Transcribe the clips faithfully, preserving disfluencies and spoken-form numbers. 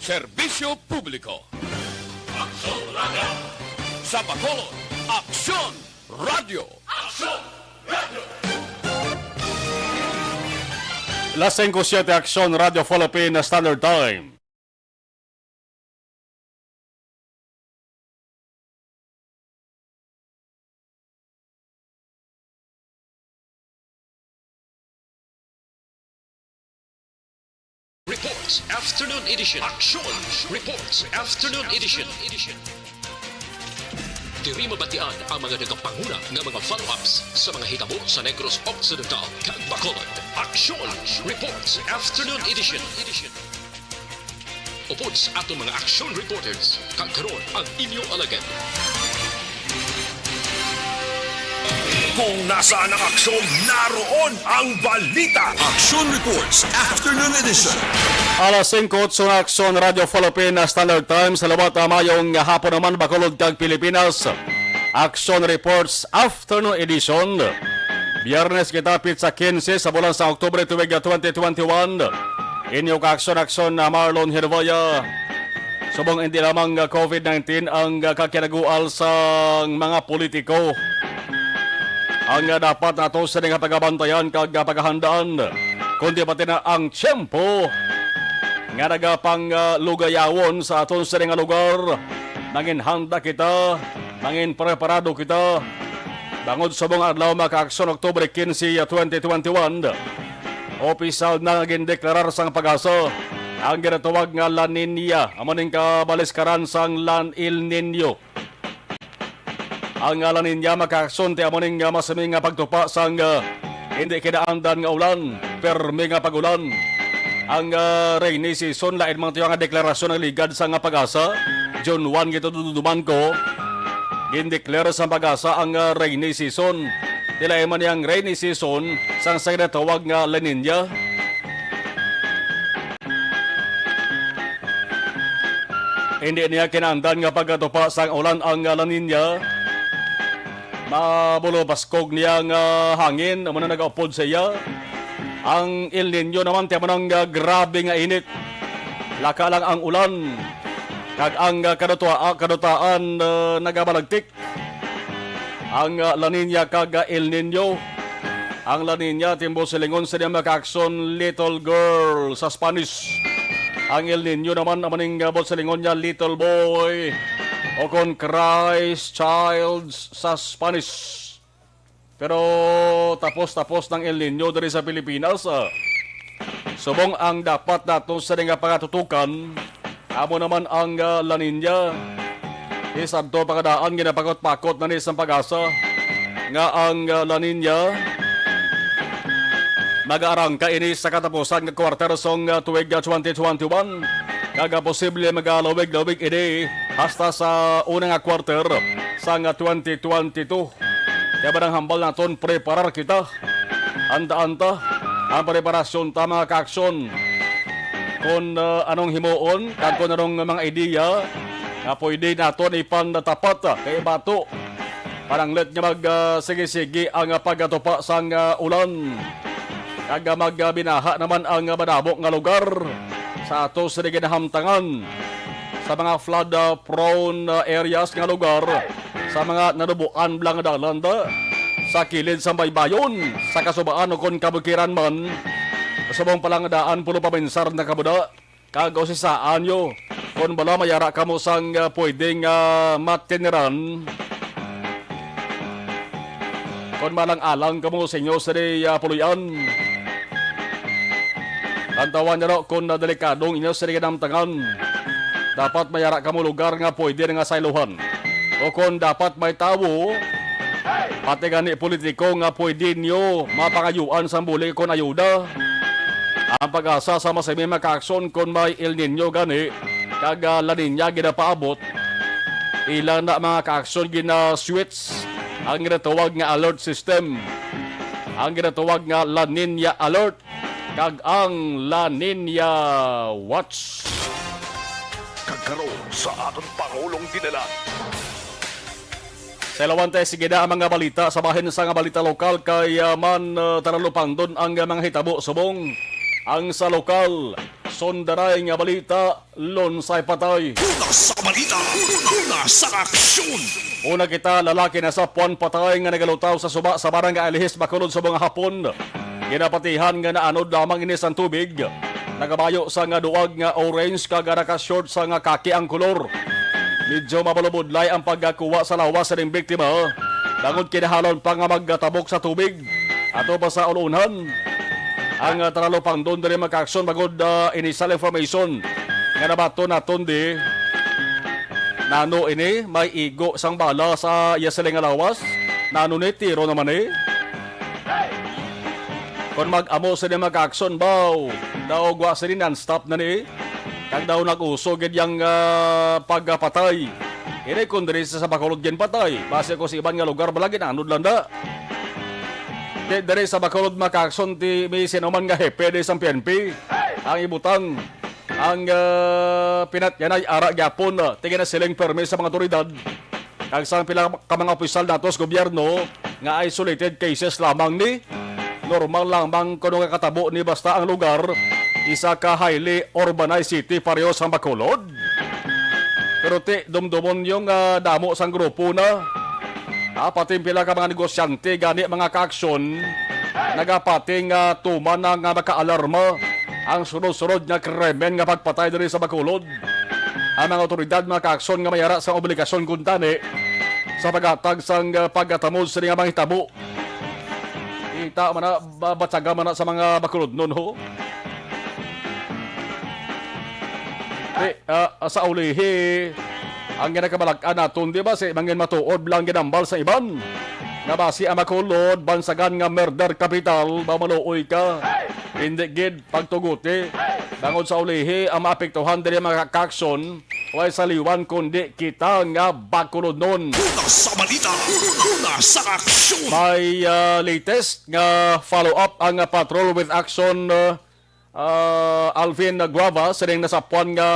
Serbisyo publiko. Aksyon Radio. Sa Bacolod, Aksyon Radio. Aksyon Radio. Las singko siete, Aksyon Radio Philippine Standard Time. Reports, Afternoon Edition. Aksyon! Reports, Afternoon Edition. Diri mabatian ang mga nagapanguna nga mga follow-ups sa mga hitabo sa Negros Occidental kag Bacolod. Aksyon! Reports, Afternoon Edition. Upod sa aton mga aksyon reporters, kag karon ang inyo alagad. Kung nasaan ang aksyon, naroon ang balita. Aksyon Reports, Afternoon Edition. Alas singko, otso na, Aksyon Radio Philippine Standard Time. Sa liwat, ah, mayong hapon naman, Bacolod kag Pilipinas. Aksyon Reports, Afternoon Edition. Biyernes kita, petsa kinse sa bulan sa Oktubre, tuig twenty twenty-one. Inyo ka-aksyon-aksyon na Marlon Hervaya. Subong hindi lamang nga covid nineteen ang kakinagual sa mga politiko ang dapat nato sini nga pagabantayan kag pagahandaan, kundi pati na ang tiyempo nga nagapanglugayawon sa aton sini nga lugar. Mangin handa kita, mangin preparado kita. Bangod subong adlaw, mga ka-aksyon, Oktubre kinse, twenty twenty-one, opisyal na nga gindeklarar sang PAGASA ang ginatawag nga La Niña, amo ning kabaliskaran sang La, El Niño. Ang, ah, La Niña, mga ka-aksyon, ti amo ning, ah, masami nga pagtupa sang, ah, hindi kinaandan nga ulan, permi nga pag-ulan. Ang, ah, rainy season, lain man tiyo nga deklarasyon ang ligad sa nga PAGASA. June one gito, duduman ko, gindeclare sa PAGASA ang, ah, rainy season. Ti lain man niyang rainy season sang sa ginatawag nga La Niña. Hindi niya kinaandan nga pagkatupa sang ulan ang, ah, La Niña. Mabulobaskog niya nga hangin amo na nagaupod sa iya. Ang El Niño naman, ti amo nang, ah, grabe nga init. Laka lang ang ulan, kag ang, ah, kadutua-, kadutaan, ah, nagabalagtik. Ang, ah, La Niña kag, ah, El Niño. Ang La Niña, timbos silingon sini, mga ka-aksyon, little girl sa Spanish. Ang El Niño naman, amo ning, ah, buot silingon niya, little boy, o kon Christ child sa Spanish. Pero tapos-tapos ng El Niño diri sa Pilipinas, ah. Subong ang dapat nato sini nga pangatutukan, amo naman ang, ah, La Niña. Ti sadto pa kadaan ginapakot-pakot na ni sang PAGASA nga ang, ah, La Niña mag-aarangka ini sa katapusan nga quarter sang, ah, tuig, ah, twenty twenty-one, kag, ah, posible magalawig-lawig ini hasta sa una nga quarter sang, ah, twenty twenty-two. Kaya ba nang hambal naton preparar kita? Anta-anta ang preparasyon ta, mga ka-aksyon. Kung, ah, anong himuon, kag kung anong mga ideya nga pwede naton ipantapat, ah, kay bato, pananglit nga mag, ah, sige-sige ang, ah, pagkatupa sang, ah, ulan. Kag, ah, mag, ah, binaha naman ang, ah, madamo nga lugar sa ato sini ginahamtangan, sa mga flood, ah, prone, ah, areas nga lugar, sa mga nanubuan lang dalan da, sa kilid sa baybayon, sa kasubaan o kon kabukiran man, subong pa lang daan pulo paminsar na kabuda, kag usisaan yo kon bala mayara kamo sang, ah, pwedeng, ah, matiniran. Kon malang-alang kamo sa inyo sini, ah, puloy-an, lantawan niyo kon, ah, delikado ang inyo sini ginamtangan. Dapat mayara kamo lugar nga pwede na nga sayluhan. O kon dapat may tawo, pati gani politiko nga pwede niyo mapangayuan sang bulig kon ayuda. Ang PAGASA sa masami makaaksyon kon may El Niño gani kag, ah, La Niña ginapaabot. Ila na, mga kaaksyon, gina-switch ang ginatawag nga alert system, ang ginatawag nga La Niña Alert, kag ang La Niña Watch. Kag karon sa aton Pangulong Dinalan. Sa ilawan, tay, sige na ang mga balita sa bahin sa nga balita lokal kay, ah, man, ah, talalupandon ang mga hitabo subong ang sa lokal. Sundaray nga balita, lunsay patay. Una sa balita, una sa aksyon. Una kita, lalaki nasapuan patay nga nagalutaw sa suba sa Barangay Alihis, Bacolod, sa mga hapon. Ginapatihan nga naanod lamang ini sang tubig. Nagabayo sa nga duwag nga orange kag naka-short sa nga kaki ang kolor. Medyo mabalubudlay ang pagkakuha sa lawas sa ning biktima, bangod kinahanglan pa nga magtabok sa tubig ato pa sa ulunhan. Ang, ah, taralupangdon diri, mga kaaksyon, bangod, ah, initial information nga nabaton naton di, nano ini may igo sang bala sa iya siling nga lawas? Nano ni tiro naman ni? Kon mag-amo sini, mga kaaksyon, baw, daw gwa sini non-stop na ni. Kag daw nag-uso gid yang, ah, pagpatay. Ini kon diri sa Bacolod ginpatay, basi ko sa iban nga lugar bala ginanod lang da. Di diri sa Bacolod, mga kaaksyon, ti may sinuman nga hepe di sang P N P ang ibutang. Ang, ah, pinatyanay ara gyapon, ah, ti ginasiling permi sa mga awtoridad kag sang pila ka mga opisyal nato sa gobyerno nga isolated cases lamang ni. Normal lamang kuno nga katabo ni, basta ang lugar isa ka highly urbanized city pareho sang Bacolod. Pero ti dumdumon yung, ah, damo sang grupo na. Ah, pati pila ka mga negosyante gani, mga kaaksyon, nagapati nga tuman na nga makaalarma ang sunod-sunod nga krimen nga pagpatay diri sa Bacolod. Ang mga awtoridad, mga kaaksyon, nga may ara sang obligasyon kuntani sa paghatag sang, ah, pagkatamod sini nga mga hitabo. Kita man na, ba-, batyaga man na sa mga Bacolodnon, ho. Di, ah, sa ulihi, ang ginakabalak-an naton, di ba, si mangin matuod lang ginambal sa iban. Nga basi ang Bacolod, bansagan nga murder capital, ba maluoy ka? Hindi gid pagtuguti. Bangod sa ulihi, ang maapektuhan diri, mga kaaksyon, way sa liwan kundi kita nga Bacolodnon. Una sa balita, una sa aksyon. May, ah, latest nga follow-up ang, ah, Patrol with Action, ah, ah, Alvin Guava, sining nasapuan nga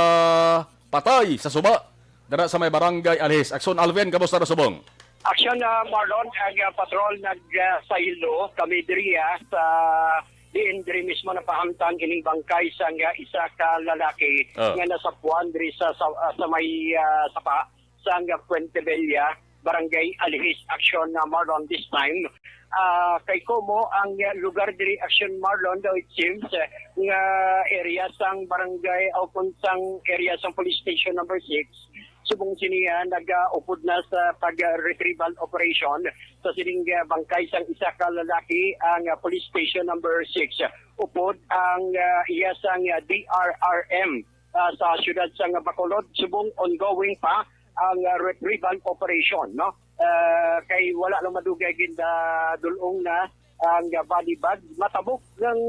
patay sa suba dira sa may Barangay Alihis. Aksyon, Alvin, kamusta na subong? Aksyon, ah, Marlon, ang, ah, patrol nag, ah, saylo kami diri, ah, sa diin diri mismo napahamtang ining bangkay sang, ah, isa ka lalaki Ah. nga nasapuan diri sa, sa, ah, sa may, ah, sapa sang, ah, Fuente Bella, Barangay Alihis. Aksyon, ah, Marlon, this time. Ah, kay Como ang, ah, lugar diri, Aksyon, Marlon, daw it seems, ah, nga area sang barangay o kung sang area sang police station number six. Subong sini, ah, nag-upod na sa pag-retrieval operation sa sining, ah, bangkay sang isa ka lalaki ang, ah, police station number six. Upod ang, ah, iya sang, ah, D R R M, ah, sa siyudad sang Bacolod. Subong ongoing pa ang, ah, retrieval operation, no? Ah, kay wala lang madugay gid, ah, dul-ong na ang, ah, body bag. Matabok ng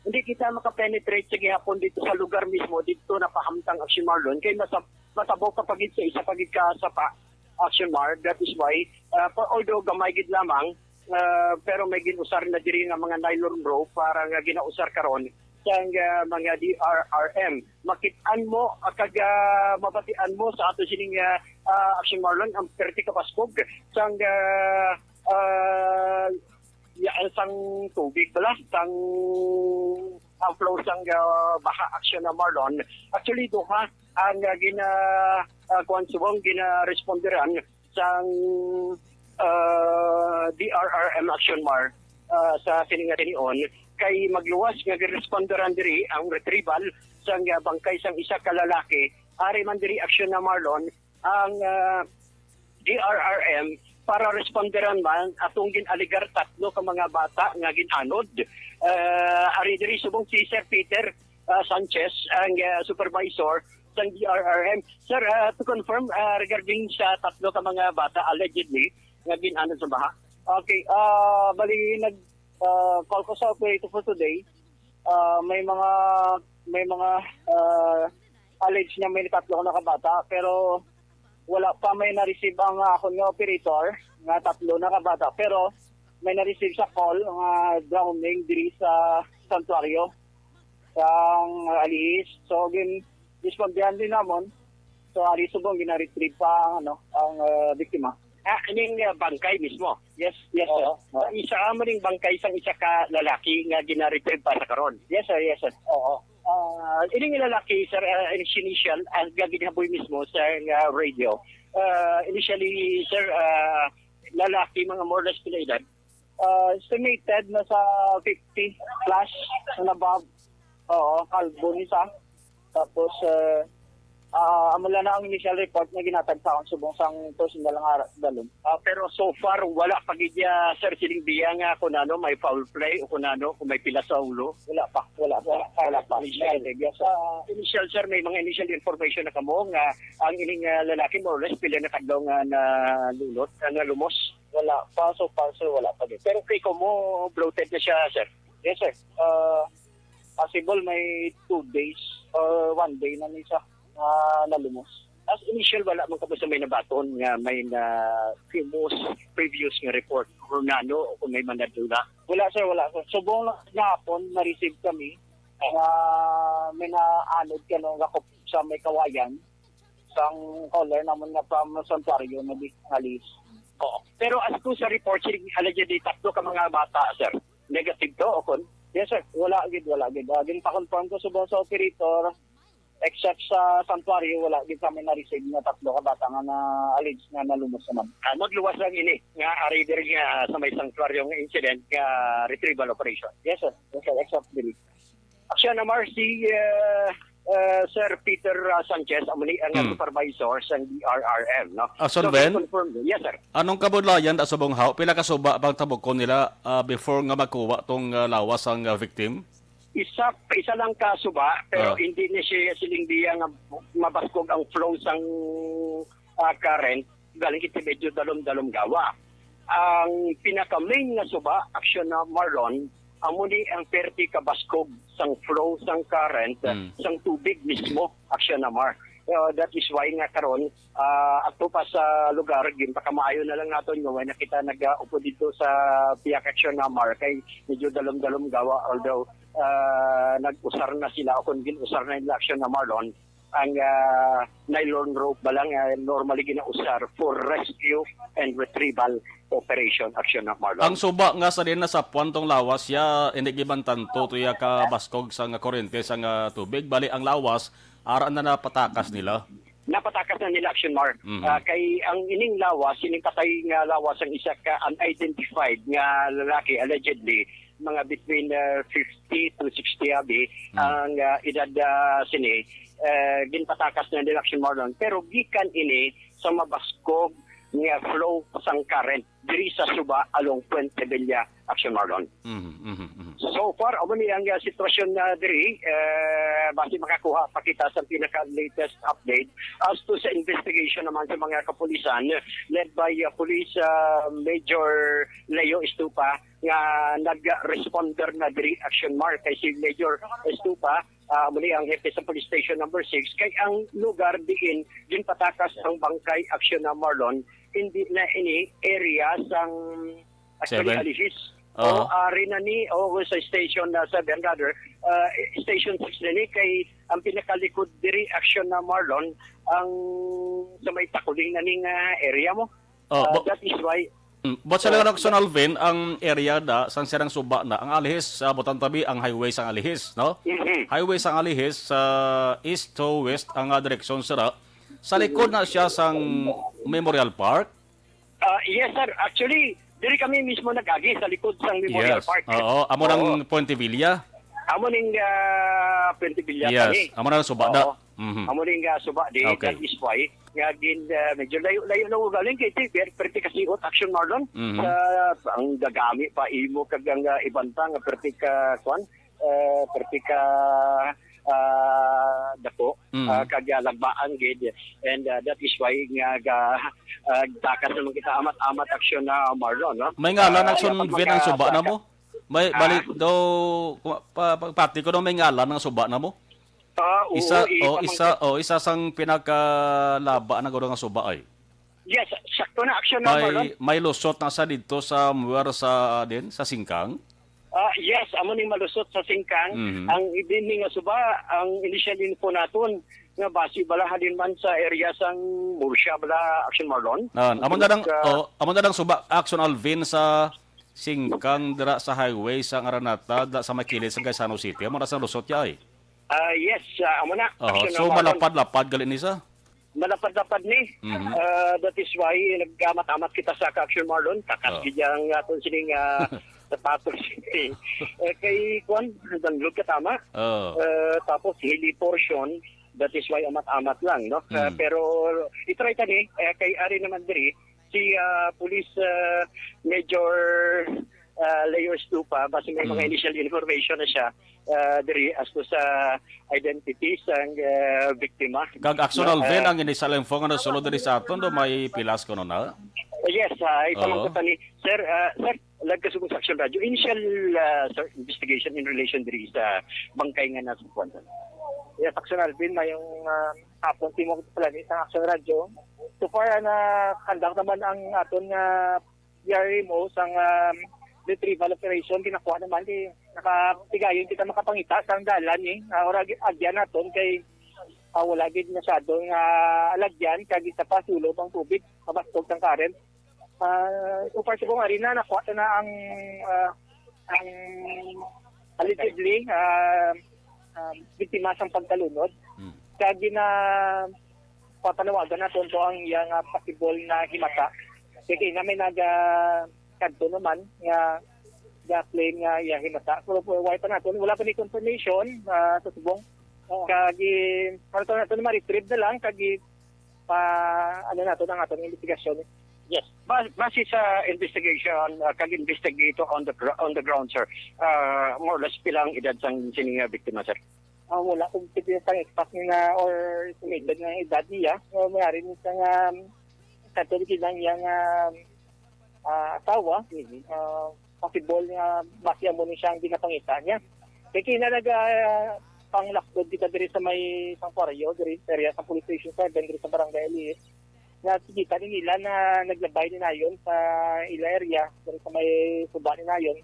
hindi kita makapenetrate sa gihapon dito sa lugar mismo, dito napahamtang, Aksyon, Marlon, kay masab-, matabok ka pa gid sa isa pa gid ka sapa, Aksyon, Mar. That is why, ah, pa, although gamay gid lamang, ah, pero may gin-usar na diri nga mga nylon rope para nga ginausar karon sang, ah, mga D R R M. Makit-an mo, ah, kag, ah, mabatian mo sa ato sining, ah, ah, Aksyon, Marlon, ang perti ka paskog sang, ah, ah, ya, sang tubig bala, sang, ang flow sang, ah, baha, Aksyon, Marlon. Actually, duha ang, ah, gina, ah, kuwan, subong ginaresponderan sang, ah, D R R M, Aksyon, Mar, ah, sa sini nga tinion, kay magluwas nga giresponderan diri ang retrieval sang, ah, bangkay sang isa ka lalaki. Ari man diri, Aksyon, Marlon, ang, ah, D R R M para responderan man atong gin-alegar tatlo ka mga bata nga gin-anod. Ah, ari diri subong si Sir Peter, ah, Sanchez, ang, ah, supervisor sang D R R M. Sir, ah, to confirm, ah, regarding sa tatlo ka mga bata allegedly nga gin-anod sa baha. Okay, ah, bali nag, ah, call ko sa operator for today. Ah, may mga, may mga, ah, alleged nga may tatlo na ka bata, pero wala pa may na-receive ang, ah, akon nga operator nga tatlo na ka bata, pero may na-receive sa call nga drowning diri sa santuaryo sang Alihis. So, gin-, respondihan din namon. So, ari subong gina-retrieve pa ang, ano, ang, ah, biktima. Ah, aning, ah, bangkay mismo? Yes, yes, sir. Oo. Oo. Isa amo ning bangkay sang isa ka lalaki nga gina-retrieve pa sa karon? Yes, sir. Yes, sir. Oo. Ah, ining lalaki, sir, ah, in-, initial, ang gaginaboy mismo sa, ah, radio. Ah, initially, sir, ah, lalaki, mga more or less pila edad? Ah, estimated na sa fifty plus and above. Oo, kalbo ni sa. Tapos, eh, ah, amo lang na ang initial report nga ginatag sa akon subong sang personal nga ara-, dalom. Ah, pero so far, wala pa gid ya, sir, siling biya nga kung ano, may foul play o kung ano, kung may pila sa ulo. Wala pa, wala pa, wala pa. Initial, yes, sir. Sa initial, sir, may mga initial information na kamo nga ang ining, ah, lalaki, more or less, pila na kadlaw nga nalunod, nga nalumos? Wala pa, so far, sir, wala pa din. Pero kay ko mo, bloated na siya, sir? Yes, sir. Ah, possible may two days or one day na ni siya nga nalumos. As initial, wala man kamo sa may nabaton nga may na famous previous nga report or nano o kung may manadula? Wala, sir, wala, sir. Subong lang gahapon, na-receive kami nga may naanod ka nung gakup sa may kawayan, sang caller naman nga from Santuario na di alis. Oo. Pero as to sa report, sir, allegedly tatlo ka mga bata, sir. Negative to, o kun? Yes, sir. Wala gid, wala gid. Ah, ginpa-confirm ko subong sa operator, except sa Santuario, wala gid kami na-receive nga tatlo ka bata nga na-allege nga nalumos naman. Ah, magluwas lang ini nga ari diri nga sa may Santuario nga incident nga retrieval operation. Yes, sir. Yes, sir. Except diri. Action Amar, si, uh, uh, Sir Peter, uh, Sanchez, amo ni ang Hmm. supervisor sa D R R M, no? Ah, So, Sir Ben? confirm. Yes, sir. Anong kabudlayan da subong haw? Pila ka suba bang tabukon nila, ah, before nga makuha tong, ah, lawas ang, ah, victim? Isa, isa lang ka suba, pero Ah. hindi ni siya siling biya nga mabaskog ang flow sang, ah, current, galing kita medyo dalom-dalom gawa. Ang pinaka-main nga suba, action na Marlon, amo ni ang perti ka baskog sang flow sang current, Mm. sang tubig mismo, action na Mar. Uh, that is why nga karon, ah, ato pa sa lugar, ginpakamaayo na lang naton nga wala na kita nag-upo dito sa Piak Action na Mar kay medyo dalom-dalom gawa, although, ah, nag-usar na sila o kung gin-usar na nila action na Marlon, ang, ah, nylon rope ba lang, ah, normally ginausar for rescue and retrieval operation, action na Marlon. Ang suba nga sa din nasapwan tong lawas ya, hindi gibantanto to ya ka baskog sa nga kurente sa nga tubig. Bali, ang lawas, ara na napatakas nila. Napatakas na nila, action Mar. Mhm. Ah, kay ang ining lawas, ining patay nga lawas ang isa ka unidentified nga lalaki, allegedly, mga between, ah, fifty to sixty abi Mm. ang, ah, edad, ah, sini, eh, ginpatakas na nila, action Marlon. Pero gikan ini sa mabaskog nga flow sang current diri sa suba along Puente Villa, action Marlon. Mhm, mhm, mhm. So far, amo ni ang, ah, sitwasyon na diri, eh, basi makakuha pa kita sa pinaka-latest update as to sa investigation naman sa mga kapulisan led by, ah, Police, ah, Major Leo Estupa nga nag-responder na diri, action Mar, kay si Major Estupa, ah, muli ang hepe sa Police Station Number Six, kay ang lugar diin ginpatakas ang bangkay, action na Marlon, hindi na ini area sang, actually, Seven? Alihis. Oo. O, ari na ni, o sa Station na Seven, rather, ah, Station Six na ni, kay ang pinakalikod diri, action na Marlon, ang sa may Takuling na ning, ah, area mo. Oh, Ah, bu- that is why Mm, but sa Oh, Lalaroc, Son Alvin, ang area da, sang sirang suba na, ang Alihis, sa Butantabi, ang highway sang Alihis, no? Mhm. Highway sang Alihis, sa east to west, ang, ah, direksyon sira. Sa likod na siya sang Memorial Park? Ah, yes, sir. Actually, diri kami mismo nag-agi sa likod sang Memorial Yes. Park. Oo, amo nang Oo. Puente Villa? Amo ning, ah, Puente Villa Yes, kami. Amo nang suba da. Oo. Mhm. Amo ning, ah, suba di, Okay. That is why nga gin, ah, medyo layo-layo na ugaling kay ti, per-, perti kasi ot action Marlon. Mhm. Sa, ang gagami pa imo kag ang, ah, iban pa nga perti ka, kwan, eh, perti ka, ah, dako, Mm. ah, kag, ah, lagbaan gid. And, ah, that is why nga ga, ah, takas naman kita amat-amat action na Marlon, no? May ngalan Ah, ang sun dapat Vin ang suba na makabakas. mo? May Ah. balik daw, pa, pa, pati ko daw may ngalan ang suba na mo? Ah, oo, Isa, eh, oh, pamangkin. isa, oh, isa sang pinakalaba na guro nga suba ay. Yes, sakto na action na, Marlon. May, may lusot na sa dito sa muwer sa din, sa Singkang? Ah, yes, amo ning malusot sa Singkang. Mhm. Ang ibini nga suba, ang initial info naton nga basi bala halin man sa area sang Murcia bala, action Marlon. Ah, amo na lang, Sa oh, amo na lang suba, action Alvin, sa Singkang dira sa highway sa Aranata, da, sa may kilid sa Gaisano City. Amo na sa lusot ya ay. Ah, yes, ah, amo na. Aha. Action So, na, Marlon. Malapad-lapad gali ni sa? Malapad-lapad ni. Mhm. Ah, that is why nag-amat-amat kita sa ka-action, Marlon. Takas Oh. gid ang aton sining, ah, sapatos. Eh, kay kuan, download ka tama. Oh. Ah, tapos hilly portion, that is why amat-amat lang, no? Ah, Mm. pero itry ta ni, eh, kay ari naman diri, si, ah, Police, ah, Major, ah, Leo Estupa, basi may mga Mm. initial information na siya, ah, diri as to sa identity sang, ah, biktima. Kag Action Na, Alvin, ah, ang initial info nga nasulod diri sa aton, do may pilas kuno na? Yes, ah, Oo. ipamangkot ni Sir, ah, Sir, lagkas mo sa Action Radio. Initial, ah, sir, investigation in relation diri sa bangkay nga nasukuan. Yes, Action Alvin, mayong, ah, hapon, timo ko pala ni sa Action Radio. So far, ah, na-conduct naman ang aton nga P R M O sang, um, retrieval operation, ginakuha naman, di, nakatigayon kita makapangita sang dalan, eh. Ah, ora gi-, agyan naton kay, ah, wala gid masyado nga alagyan, kag isa pa, sulob ang tubig, mabastog sang current. Ah, so far, subong ari na, nakuha na ang, ah, ang allegedly, ah, ah, biktima sang pagtalunod. Hmm. Kag gina-, papanawagan naton to ang iya nga possible na himata. Kay na may naga-, kadto naman nga ga-claim nga iya himata. Pero wala pa naton, wala pa ni confirmation, ah, sa subong. Oo. Kag i-, para to naton ma-retrieve na lang, kag i-, pa, ano naton ang aton investigasyon. Yes. Ba-, base sa investigation, ah, kag investigator on the gr-, on the ground, sir, ah, more or less pila ang edad sang sini nga biktima, sir? Ah, wala ko pwede sang exact nga or estimated nga edad niya. So, may ari ni sang, um, katulad lang yang, um, ah, asawa. Mhm. Ah, possible nga basi amo ni siya ang ginapangita niya. Kay kina naga, ah, panglaktod kita diri sa may Santuario, diri sa area sa Police Station seven, diri sa Barangay Aliis. Nakikita ni nila na naglabay ni nayon sa ila area, diri sa may suba ni nayon.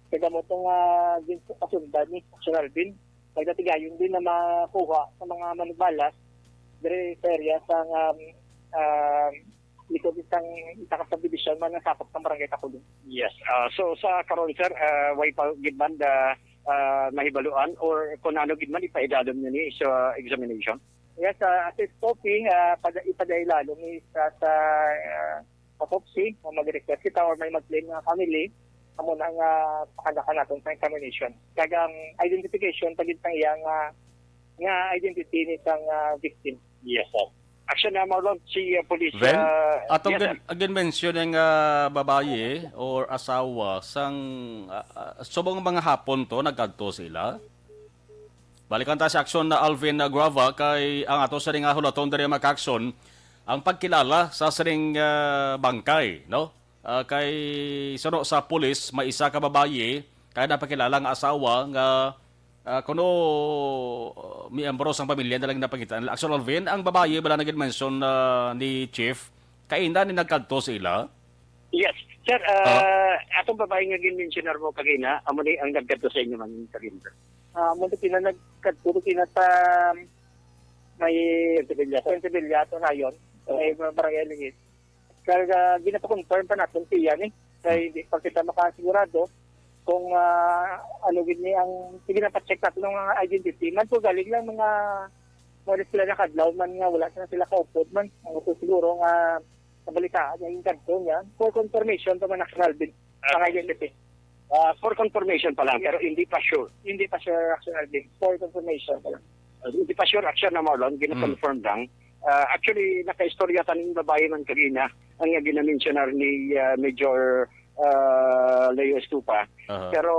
Kaya mo itong, ah, din kasundan ni Action Alvin. Nagdatigayon din na makuha sa mga manubalas diri sa area sa, um, um, likod isang, isa ka subdivision man nga sakop sa Barangay Taculon. Yes. Ah, so, sa karon, sir, ah, way pa gid man da, ah, nahibaluan or kung ano gid man ipaidalom niyo ni sa examination? Yes, ah, as is copy, ah, pada-, ipadailalom ni sa, sa, ah, autopsy, kung mag-request kita or may mag-claim nga family, amo na nga pakadakan naton sa examination. Kag ang identification, pagid sang iya nga, nga identity ni sang, ah, victim. Yes, sir. Action na, Marlon, si, uh, Police, Ven, uh, atong yes, gin-, sir. Gin-mention nga babayi or asawa sang, uh, uh, subong mga hapon to, nagkadto sila. Balikan ta si Action na Alvin Guava kay ang ato sa nga hulaton diri, mga ka-action, ang pagkilala sa sining, uh, bangkay, no? Ah, kay suno sa pulis, may isa ka babayi kay napakilala nga asawa nga, ah, kuno, ah, miyembro sang pamilya na lang napangita nila. Actually, Alvin, ang babayi bala na gid mention, ah, ni Chief, kaina ni nagkadto sa ila? Yes. Sir, ah, atong babayi nga gin-mentionar mo kagina, amo ni ang nagkadto sa inyo man kagina, sir? Ah, amo ni kina nagkadto kina sa may Quince Villata. Quince Villata na yon. Sa may barangay Lihis. Kaya, ah, ginapa-confirm pa natin siya ni. Kaya hindi pa kita makasigurado kung, ah, ano gid ni ang, sige, napa-check natin ang mga identity. Man po galing lang mga, mga sila nakadlaw man nga wala sila, sila kaupod man. Ang gusto siguro nga nabalitaan niya yung kanto niya. For confirmation pa man, Action Alvin, ang identity. Ah, for confirmation pa lang, pero hindi pa sure. Hindi pa sure, Action Alvin. For confirmation pa lang. Ah, hindi pa sure, Action na, Marlon, gina-confirm lang. Ah, actually, nakaistorya taning babae man kagina, ang nga ginamensionar ni, ah, Major, ah, Leo Estupa. Aha. Pero,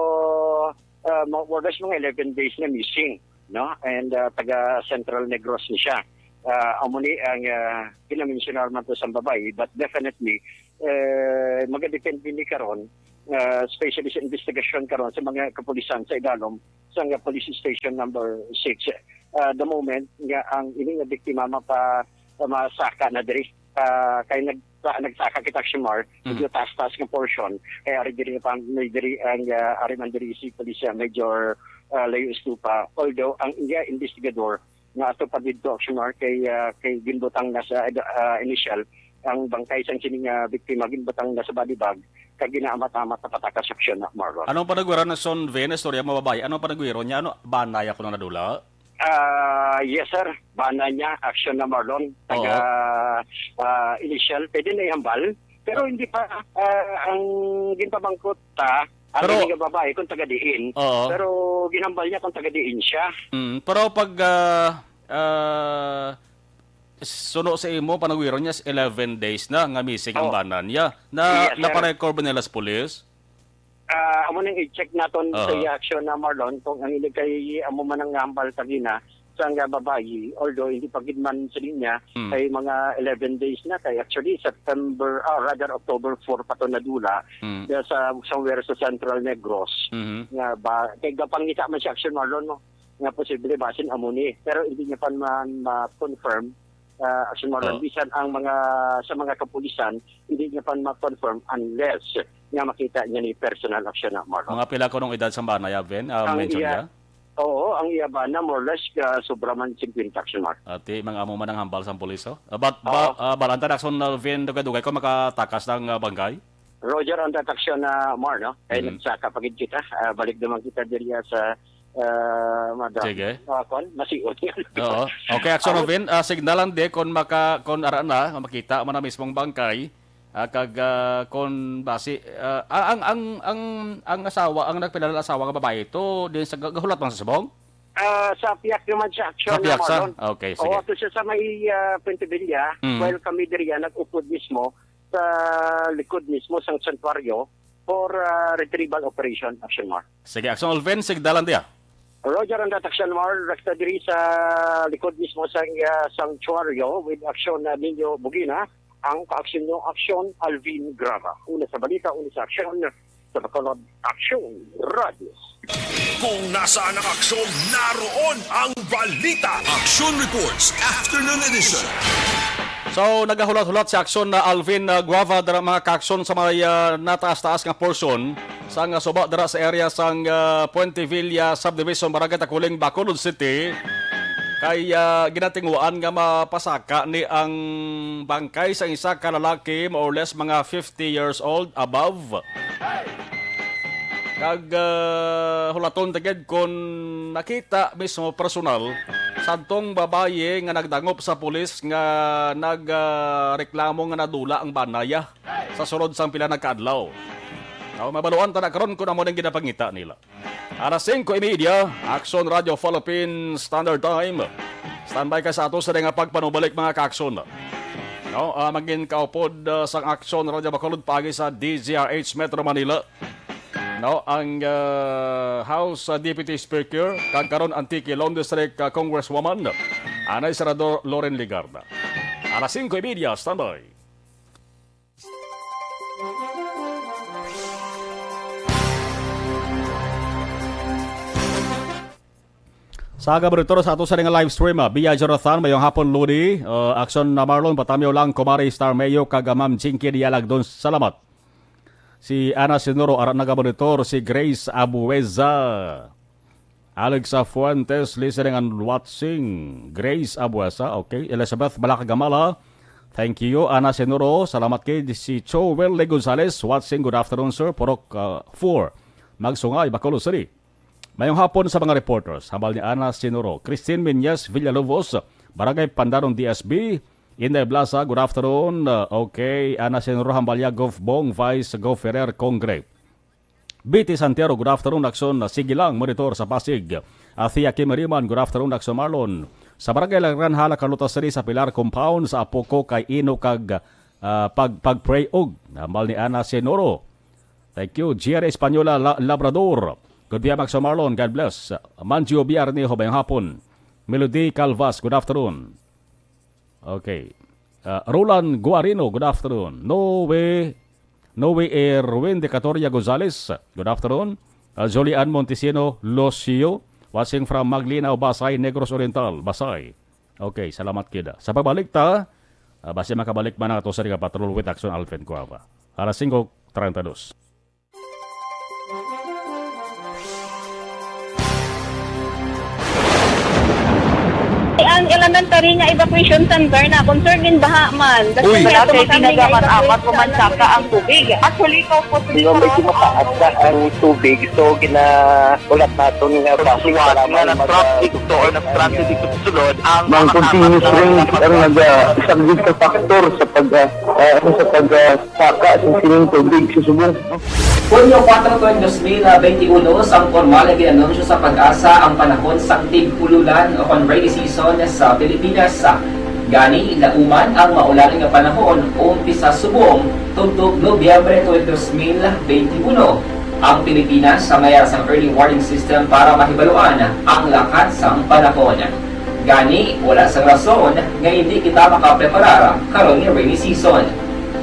ah, ma-, more or less mga eleven days na missing, no? And, ah, taga Central Negros ni siya. Ah, amo ni ang, ah, ginamensionar man to sa babae, but definitely, eh, magadepende ni karon, ah, especially sa investigasyon karon sa mga kapulisan sa idalom sa nga Police Station Number Six. Ah, the moment nga ang ini nga biktima mapa-, masaka na diri, ah, kay nag-, nagsaka kita, Shimar, Mm. medyo taas-taas nga portion, kay ari diri pa, may diri ang, ah, ari man diri si Police, ah, Major, ah, Leo Estupa. Although ang iya investigador nga ato pa didto, Shimar, kay, ah, kay ginbutang na sa, ah, initial, ang bangkay sang sini nga biktima ginbutang na sa body bag, kag ginaamat-amat na patakas, Action na, Marlon. Anong panagwira na son Ven, istorya mo, babae? Anong panagwira niya? Ano, banay ako na nadula? Ah, yes, sir. Bana niya, action na, Marlon. Taga, Oo. ah, initial. Pwede na ihambal. Pero Ah. hindi pa, ah, ang ginpamangkot ta, ang Pero hindi nga babae kung taga diin. Oo. Pero ginhambal niya kung taga diin siya. Mm, pero pag, ah, ah, suno sa imo, panawiron niya, is eleven days na nga missing ang Oo. bana niya. Na, Yes, sir. naparecord ba nila sa pulis? Ah, amo nang i-check naton sa Aha. iya aksyon na, Marlon, kung ang ini kay amo man ang hambal sa gina, sa nga babayi, although hindi pa gid man sa linya, Mm. kay mga eleven days na, kay actually September, ah, rather October four pa to nadula, Mm. diya sa, somewhere sa Central Negros, Mhm. nga ba, kay gapangita man siya aksyon, Marlon, no? Nga posible basin amo ni, pero hindi niya pa man ma-confirm, ah, aksyon, Marlon, Oh. bisan ang mga, sa mga kapulisan, hindi niya pa ma-confirm unless nga makita niya ni personal aksyon na, Marlon. Mga pila kunong edad sa bana, Alvin? Ah, Ang mention iya, niya? Oo, ang iya bana, more or less, ah, sobra man fifty, aksyon, Marlon. Ati, mga amo man ang hambal sa pulis, oh. Ah, but, Oo. ba, ah, balanta na, aksyon, Alvin, dugay-dugay ko makatakas ng, ah, bangkay? Roger, ang tatak siya na, Mar, no? Kay Mhm. nagsaka pa gid kita. Ah, balik naman kita diri sa, ah, madam. Sige. Ah, kwan, masiot. Oo. Okay, action Amo- of in, ah, signalan di kung maka-, kung ara na, makita mo na mismong bangkay, ah, kag, ah, kung basi, ah, ah, ang, ang, ang, ang asawa, ang nagpilala asawa nga babae ito, din sa gahulat man sa subong? Ah, sa piyak naman siya, action Sa na, piyak sa? Marlon. Okay, sige. Oo, ato siya sa may, ah, Puente Villa, Mhm. while kami diri, ah, nag-upod mismo sa likod mismo sang santuaryo for, ah, retrieval operation, action, Mar. Sige, action, Alvin, sigdalan diya. Roger, ang tatak, action, Mar. Rekta diri sa likod mismo sang, ah, santuaryo with action na ninyo, Bugina. Ang kaaksyon nyo, action, Alvin Grava. Una sa balita, una sa aksyon, sa Bacolod Action Radio. Kung nasaan ang aksyon, naroon ang balita. Action Reports, Afternoon Edition. So, nagahulat-hulat si aksyon na Alvin, uh, Guava, dara mga kaaksyon sa may, uh, nataas-taas nga portion sang, uh, suba dara sa area sang, uh, Puente Villa Subdivision, Barangay Taculing, Bacolod City. Kay, uh, ginatinguan nga mapasaka ni ang bangkay sang isa ka lalaki, more or less mga fifty years old above. Kag, ah, hulaton ta gid kon nakita mismo personal sadtong babayi nga nagdangop sa pulis nga nag, ah, reklamo nga nadula ang banaya sa sulod sang pila na ka adlaw. Aw, mabaluan ta na karon kon amo ning ginapangita nila. Alas singko y media, Action Radio Philippine Standard Time. Standby ka sa ato sa nga pagpanubalik, mga ka-action. No, ah, mangin kaupod, ah, sang Action Radio Bacolod paagi sa D Z R H Metro Manila. No, ang, ah, House, ah, Deputy Speaker, kag karon Antique Lawn District, ah, Congresswoman, anay Senador Loren Legarda. Alas singko y media, standby. Sa aga monitor sa ato sa nga live stream, ah, Bia Jonathan, mayong hapon, Lodi. Uh, Action na Marlon, Patamyo lang, Kumari Star Mayo, kag, ah, Ma'am Jinky Dialagdon. Salamat. Si Ana Sinuro, ara naga monitor, si Grace Abueza. Alexa Fuentes, listening and watching. Grace Abuesa, okay. Elizabeth Balakagamala, thank you. Ana Senoro, salamat kay si Joel Lee Gonzalez, watching. Good afternoon, sir. Purok, uh, four, Magsungay, Bacolod City. Mayong hapon sa mga reporters. Hambal ni Ana Senoro. Christine Menyes Villalobos, Barangay Pandaron, D S B. Inday Blasa, good afternoon. Uh, okay, Ana Senoro, hambal niya, Gov Bong, Vice Gov Ferrer, Congre. Betty Santiago, good afternoon, Action. Sige lang, monitor sa Pasig. Athea Kimeriman, good afternoon, Action Marlon. Sa Barangay Lagranhala, Carlota City, sa Pilar Compound, sa apo ko kay Ino kag, ah, pag, pag-pray og. Hambal ni Ana Senoro. Thank you. G R Española, La-, Labrador. Good day, Action Marlon. God bless. Manjo Biarne, hubayang hapon. Melody Calvas, good afternoon. Okay. Ah, Roland Guarino, good afternoon. Noe, Noe Erwin de Catoria Gonzalez, good afternoon. Ah, Julian Montesino Locio, watching from Maglinaw, Basay, Negros Oriental, Basay. Okay, salamat kida. Sa pagbalik ta, ah, basi makabalik man ato sa Liga Patrol with Action Alvin Cuava. Alas singko treinta y dos. Ang elementary nga evacuation center na concern gin baha man. Uy. Wala kay pinagaman amat ko man saka ang tubig. Actually, ikaw po, di ba, medyo mataas na ang tubig, so gina-, ulat naton nga, nga na-traffic to or na-stranded dito sa sulod ang mga continuous rain ang naga-, isa gid ka factor sa pag, ah, ah, ano, sa pag, ah, saka sa sining tubig sa subong. Hunyo kuwatro tuig dos mil benti uno, sang pormal nga gin-anunsyo sa PAGASA ang panahon sang tig-ululan o kon rainy season sa Pilipinas. Gani, lauman ang maulan nga panahon umpisa subong tubtob Nobyembre tuig dos mil benti uno. Ang Pilipinas may ara sang early warning system para mahibaluan ang lakat sang panahon. Gani, wala sang rason nga hindi kita makapreparar karon nga rainy season.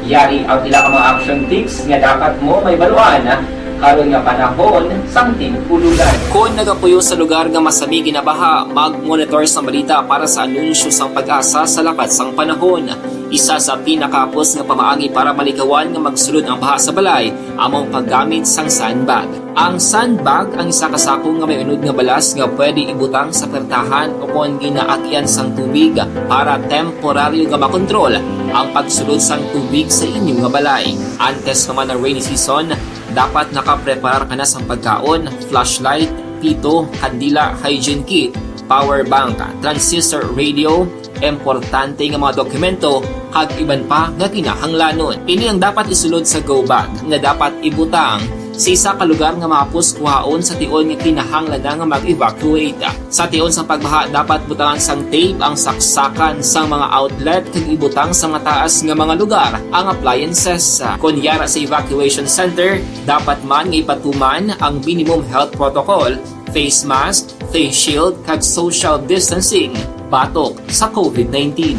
Yari ang pila ka mga action tips nga dapat mo mahibaluan karon nga panahon sang tig-ululan. Kon nagapuyo sa lugar nga masami ginabaha, mag-monitor sa balita para sa anunsyo sang PAGASA sa lakat sang panahon. Isa sa pinakahapos nga pamaagi para malikawan nga magsulod ang baha sa balay amo ang paggamit sang sandbag. Ang sandbag ang isa ka sako nga may unod nga balas nga pwede ibutang sa pertahan o kon ginaagian sang tubig para temporaryo nga makontrol ang pagsulod sang tubig sa inyo nga balay. Antes pa man ang rainy season, dapat nakapreparar ka na sang pagkaon, flashlight, pito, kandila, hygiene kit, power bank, transistor radio, importante nga mga dokumento, kag iban pa nga kinahanglanon. Ini ang dapat isulod sa go bag nga dapat ibutang sa isa ka lugar nga mahapos kuhaon sa tion nga kinahanglan na nga mag-evacuate. Sa tion sang pagbaha, dapat butangan sang tape ang saksakan sang mga outlet kag ibutang sa mataas nga mga lugar ang appliances. Kon yara sa evacuation center, dapat man nga ipatuman ang minimum health protocol, face mask, face shield, kag social distancing batok sa covid nineteen.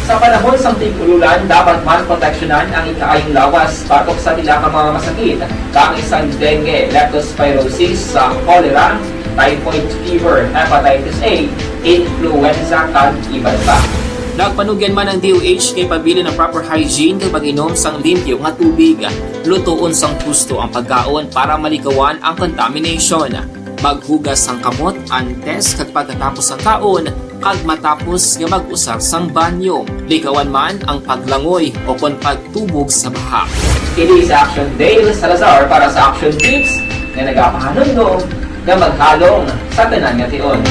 Sa panahon sang tig-ululan, dapat man proteksyonan ang ikaayong lawas batok sa pila ka mga masakit, kaangay sang dengue, leptospirosis, sa cholera, typhoid fever, hepatitis A, influenza, kag iban pa. Nagpanugyan man ang D O H kay pabilin ang proper hygiene kag pag-inom sang limpyo nga tubig. Lutoon sang husto ang pagkaon para malikawan ang contamination. Maghugas sang kamot antes kag pagkatapos sang kaon kag matapos nga mag-usar sang banyo. Likawan man ang paglangoy o kon pagtubog sa baha. Kini si Action Dale Salazar para sa Action Tips nga nagapahanumdom nga maghalong sa tanan nga tion.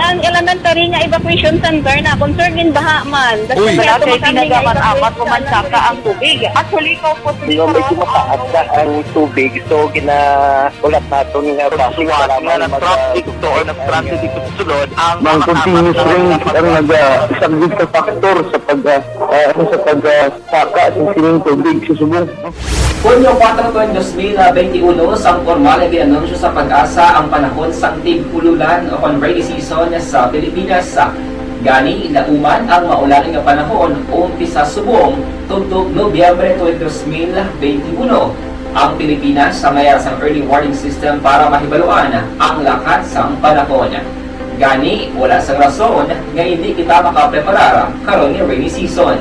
Ang elementary nga evacuation center na concern gin baha man. Uy. Wala kay pinagaman amat ko man saka ang tubig. Actually, ikaw po, di ba, medyo mataas na ang tubig, so gina-, ulat naton nga, nga na-traffic to or na-stranded dito sa sulod ang mga continuous rain ang naga-, isa gid ka factor sa pag, ah, ah, ano, sa pag, ah, saka sa sining tubig sa subong. Hunyo kuwatro tuig dos mil benti uno, sang pormal nga gin-anunsyo sa PAGASA ang panahon sang tig-ululan o kon rainy season sa Pilipinas. Gani, lauman ang maulan nga panahon umpisa subong tubtob Nobyembre tuig dos mil benti uno. Ang Pilipinas may ara sang early warning system para mahibaluan ang lakat sang panahon. Gani, wala sang rason nga hindi kita makapreparar karon nga rainy season.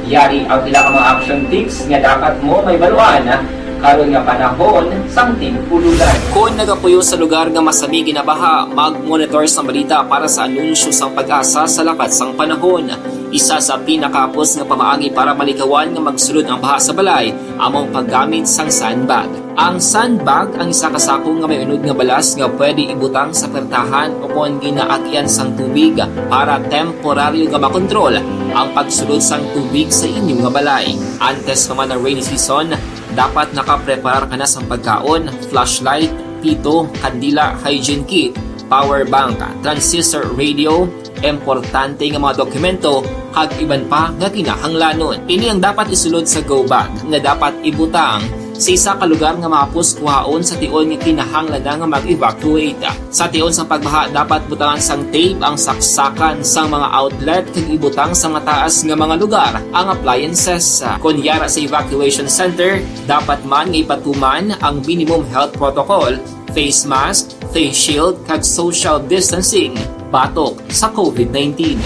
Yari ang pila ka mga action tips nga dapat mo mahibaluan karon nga panahon sang tig-ululan. Kon nagapuyo sa lugar nga masami ginabaha, mag-monitor sa balita para sa anunsyo sang PAGASA sa lakat sang panahon. Isa sa pinakahapos nga pamaagi para malikawan nga magsulod ang baha sa balay amo ang paggamit sang sandbag. Ang sandbag ang isa ka sako nga may unod nga balas nga pwede ibutang sa pertahan o kon ginaagian sang tubig para temporaryo nga makontrol ang pagsulod sang tubig sa inyo nga balay. Antes pa man ang rainy season, dapat nakapreparar ka na sang pagkaon, flashlight, pito, kandila, hygiene kit, power bank, transistor radio, importante nga mga dokumento, kag iban pa nga kinahanglanon. Ini ang dapat isulod sa go bag nga dapat ibutang sa isa ka lugar nga mahapos kuhaon sa tion nga kinahanglan na nga mag-evacuate. Sa tion sa pagbaha, dapat butangan sang tape ang saksakan sang mga outlet kag ibutang sa mataas nga mga lugar ang appliances. Kon yara sa evacuation center, dapat man nga ipatuman ang minimum health protocol, face mask, face shield, kag social distancing batok sa covid nineteen.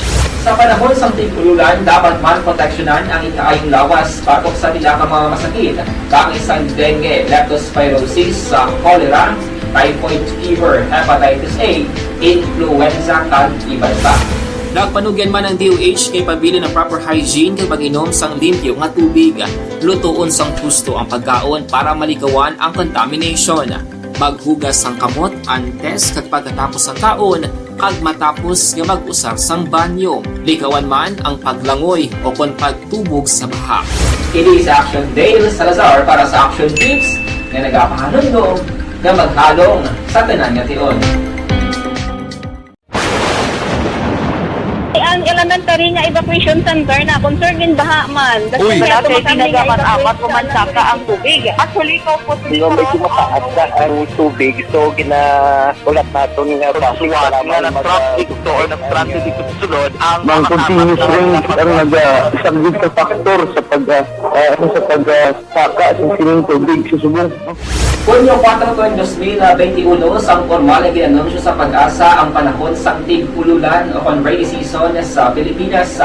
Sa panahon sang tig-ululan, dapat man proteksyonan ang ikaayong lawas batok sa pila ka mga masakit, kaangay sang dengue, leptospirosis, sa cholera, typhoid fever, hepatitis A, influenza, kag iban pa. Nagpanugyan man ang D O H nga ipabilin ang proper hygiene kag mag-inom sang limpyo nga tubig. Lutoon sang husto ang pagkaon para malikawan ang contamination. Maghugas sang kamot antes kag pagkatapos sang kaon, kag matapos nga mag-usar sang banyo. Likawan man ang paglangoy o kon pagtubog sa baha. Kini si Action Dale Salazar para sa Action Tips nga nagapahanumdom nga maghalong sa tanan nga tion. Ang elementary nga evacuation center na concern din baha man. Uy. Wala kay tinaga man amat o mansaka ang tubig. Actually, ko po. Medyo mataas na ang tubig, so gina- Ulat naton nga bus, wala nga na-traffic to or na-stranded dito sa sulod ang mga continuous rain ang nagasaglit sa factor sa pag, ah, ah, ano, sa pag, ah, saka sa sining tubig sa subong. Hunyo kuwatro tuig dos mil benti uno, sang pormal nga ginanunsyo sa PAGASA ang panahon sang tig-ululan o kon rainy season sa Pilipinas.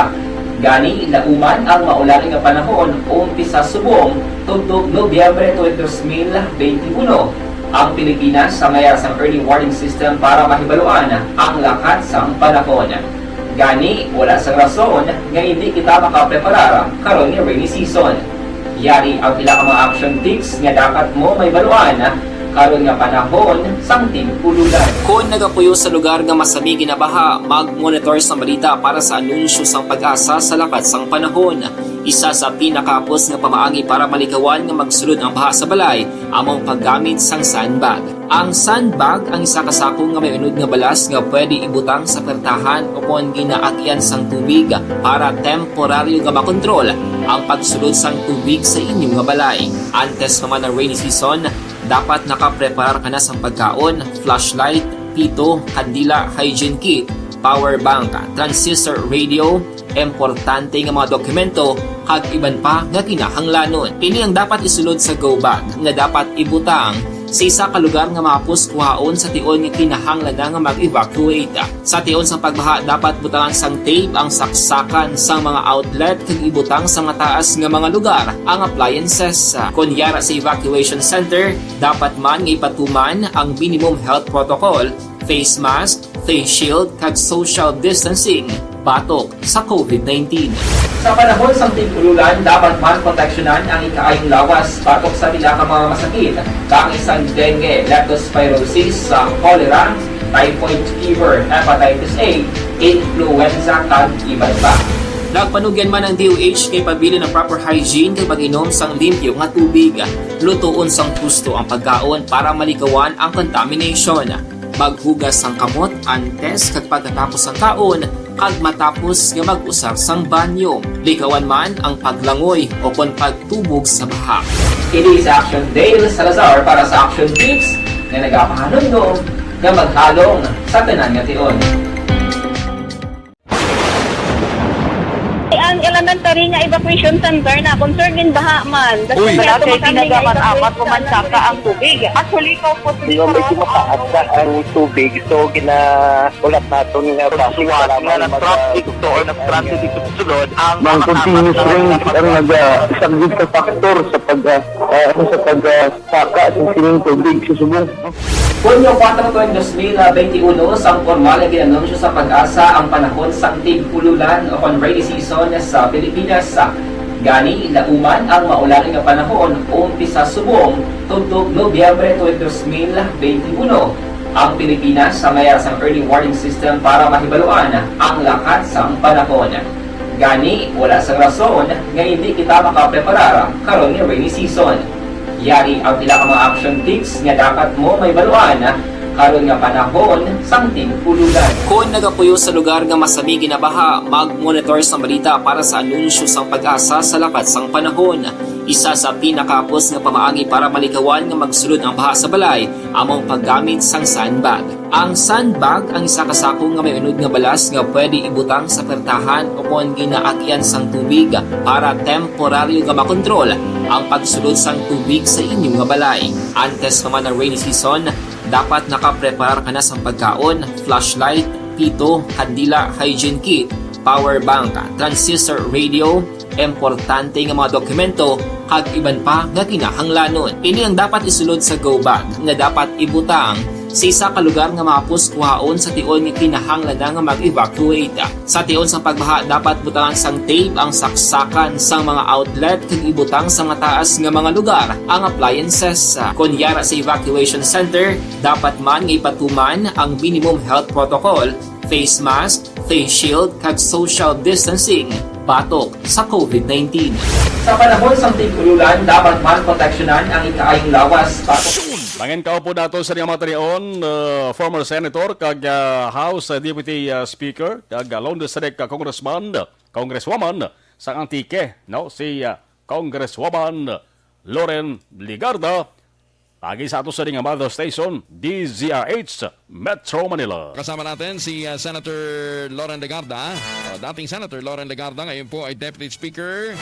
Gani, lauman ang maulan nga panahon, umpisa subong tubtob Nobyembre tuig dos mil benti uno. Ang Pilipinas sa mayar sang early warning system para mahibaluan ang lakat sang panahon. Gani, wala sang rason nga hindi kita makapreparar karon nga rainy season. Yari ang pila ka mga action tips nga dapat mo mahibaluan karon nga panahon sang tig-ululan. Kon nagapuyo sa lugar nga masami ginabaha, mag-monitor sang balita para sa anunsyo sang PAGASA sa lakat sang panahon. Isa sa pinakahapos nga pamaagi para malikawan nga magsulod ang baha sa balay amo ang paggamit sang sandbag. Ang sandbag ang isa ka sako nga may unod nga balas nga pwede ibutang sa pertahan o kon ginaagyan sang tubig para temporaryo nga makontrol ang pagsulod sang tubig sa inyo nga balay. Antes pa man ang rainy season, dapat nakapreparar ka na sang pagkaon, flashlight, pito, kandila, hygiene kit, power bank, transistor radio, importante nga mga dokumento, kag iban pa nga kinahanglanon. Ini ang dapat isulod sa go bag nga dapat ibutang sa isa ka lugar nga mahapos kuhaon sa tion nga kinahanglan na nga mag-evacuate. Sa tion sang pagbaha, dapat butangan sang tape ang saksakan sang mga outlet kag ibutang sa mataas nga mga lugar ang appliances. Kon yara sa evacuation center, dapat man nga ipatuman ang minimum health protocol, face mask, face shield, kag social distancing batok sa COVID nineteen. Sa panahon sang tig-ululan, dapat man proteksyonan ang ikaayong lawas batok sa pila ka mga masakit, kaangay sang dengue, leptospirosis, sa cholera, typhoid fever, hepatitis A, influenza, kag iban pa. Nagpanugyan man ang D O H nga ipabilin ang proper hygiene kag pag-inom sang limpyo nga tubig. Lutoon sang husto ang pagkaon para malikawan ang contamination. Maghugas sang kamot antes kag pagkatapos sang kaon, kag matapos nga mag-usar sang banyo. Likawan man ang paglangoy o kon pagtubog sa baha. Kini si Action Dale Salazar para sa Action Tips nga nagapahanumdom nga maghalong sa tanan nga tion. Ang elementary nga evacuation center na concern din baha man. Uy. Wala kay tinaga man amat o mansaka ang tubig. Actually, ko po. Di ba medyo mataas na ang tubig? So, gina-, ulat naton nga bus, wala nga na-traffic to or na-stranded dito sa sulod ang mga continuous rain ang nagasaglit sa factor sa pag, ah, ah, ano, sa pag, ah, saka sa sining tubig sa subong. Hunyo kuwatro tuig dos mil benti uno, sang pormal nga ginanunsyo sa PAGASA ang panahon sang tig-ululan o kon rainy season sa Pilipinas. Gani, lauman ang maulan nga panahon, umpisa subong tubtob Nobyembre tuig dos mil benti uno. Ang Pilipinas sa mayar sang early warning system para mahibaluan ang lakat sang panahon. Gani, wala sang rason nga hindi kita makapreparar karon nga rainy season. Yari ang pila ka mga action tips nga dapat mo mahibaluan karon nga panahon sang tig-ululan. Kon nagapuyo sa lugar nga masami ginabaha, mag-monitor sang balita para sa anunsyo sang PAGASA sa lakat sang panahon. Isa sa pinakahapos nga pamaagi para malikawan nga magsulod ang baha sa balay amo ang paggamit sang sandbag. Ang sandbag ang isa ka sako nga may unod nga balas nga pwede ibutang sa pertahan o kon ginaagyan sang tubig para temporaryo nga makontrol ang pagsulod sang tubig sa inyo nga balay. Antes pa man ang rainy season, dapat nakapreparar ka na sang pagkaon, flashlight, pito, kandila, hygiene kit, power bank, transistor radio, importante nga mga dokumento, kag iban pa nga kinahanglanon. Ini ang dapat isulod sa go bag nga dapat ibutang sa isa ka lugar nga mahapos kuhaon sa tion nga kinahanglan na nga mag-evacuate. Sa tion sang pagbaha, dapat butangan sang tape ang saksakan sang mga outlet kag ibutang sa mataas nga mga lugar ang appliances. Kon yara sa evacuation center, dapat man nga ipatuman ang minimum health protocol, face mask, face shield, kag social distancing batok sa covid nineteen. Sa panahon sang tig-ulolan, dapat man proteksyonan ang ikaayong lawas batok. Mangin kaupo nato sa mga tanion, uh, former senator kag, uh, House, uh, Deputy, uh, Speaker kag, uh, lone district, uh, congressman, congresswoman sa Antique, no, si, uh, Congresswoman Loren Legarda. Pagi sa ato sa ning Mother Station, D Z R H Metro Manila. Kasama natin si, uh, Senator Loren Legarda. Uh, dating Senator Loren Legarda, ngayon po ay Deputy Speaker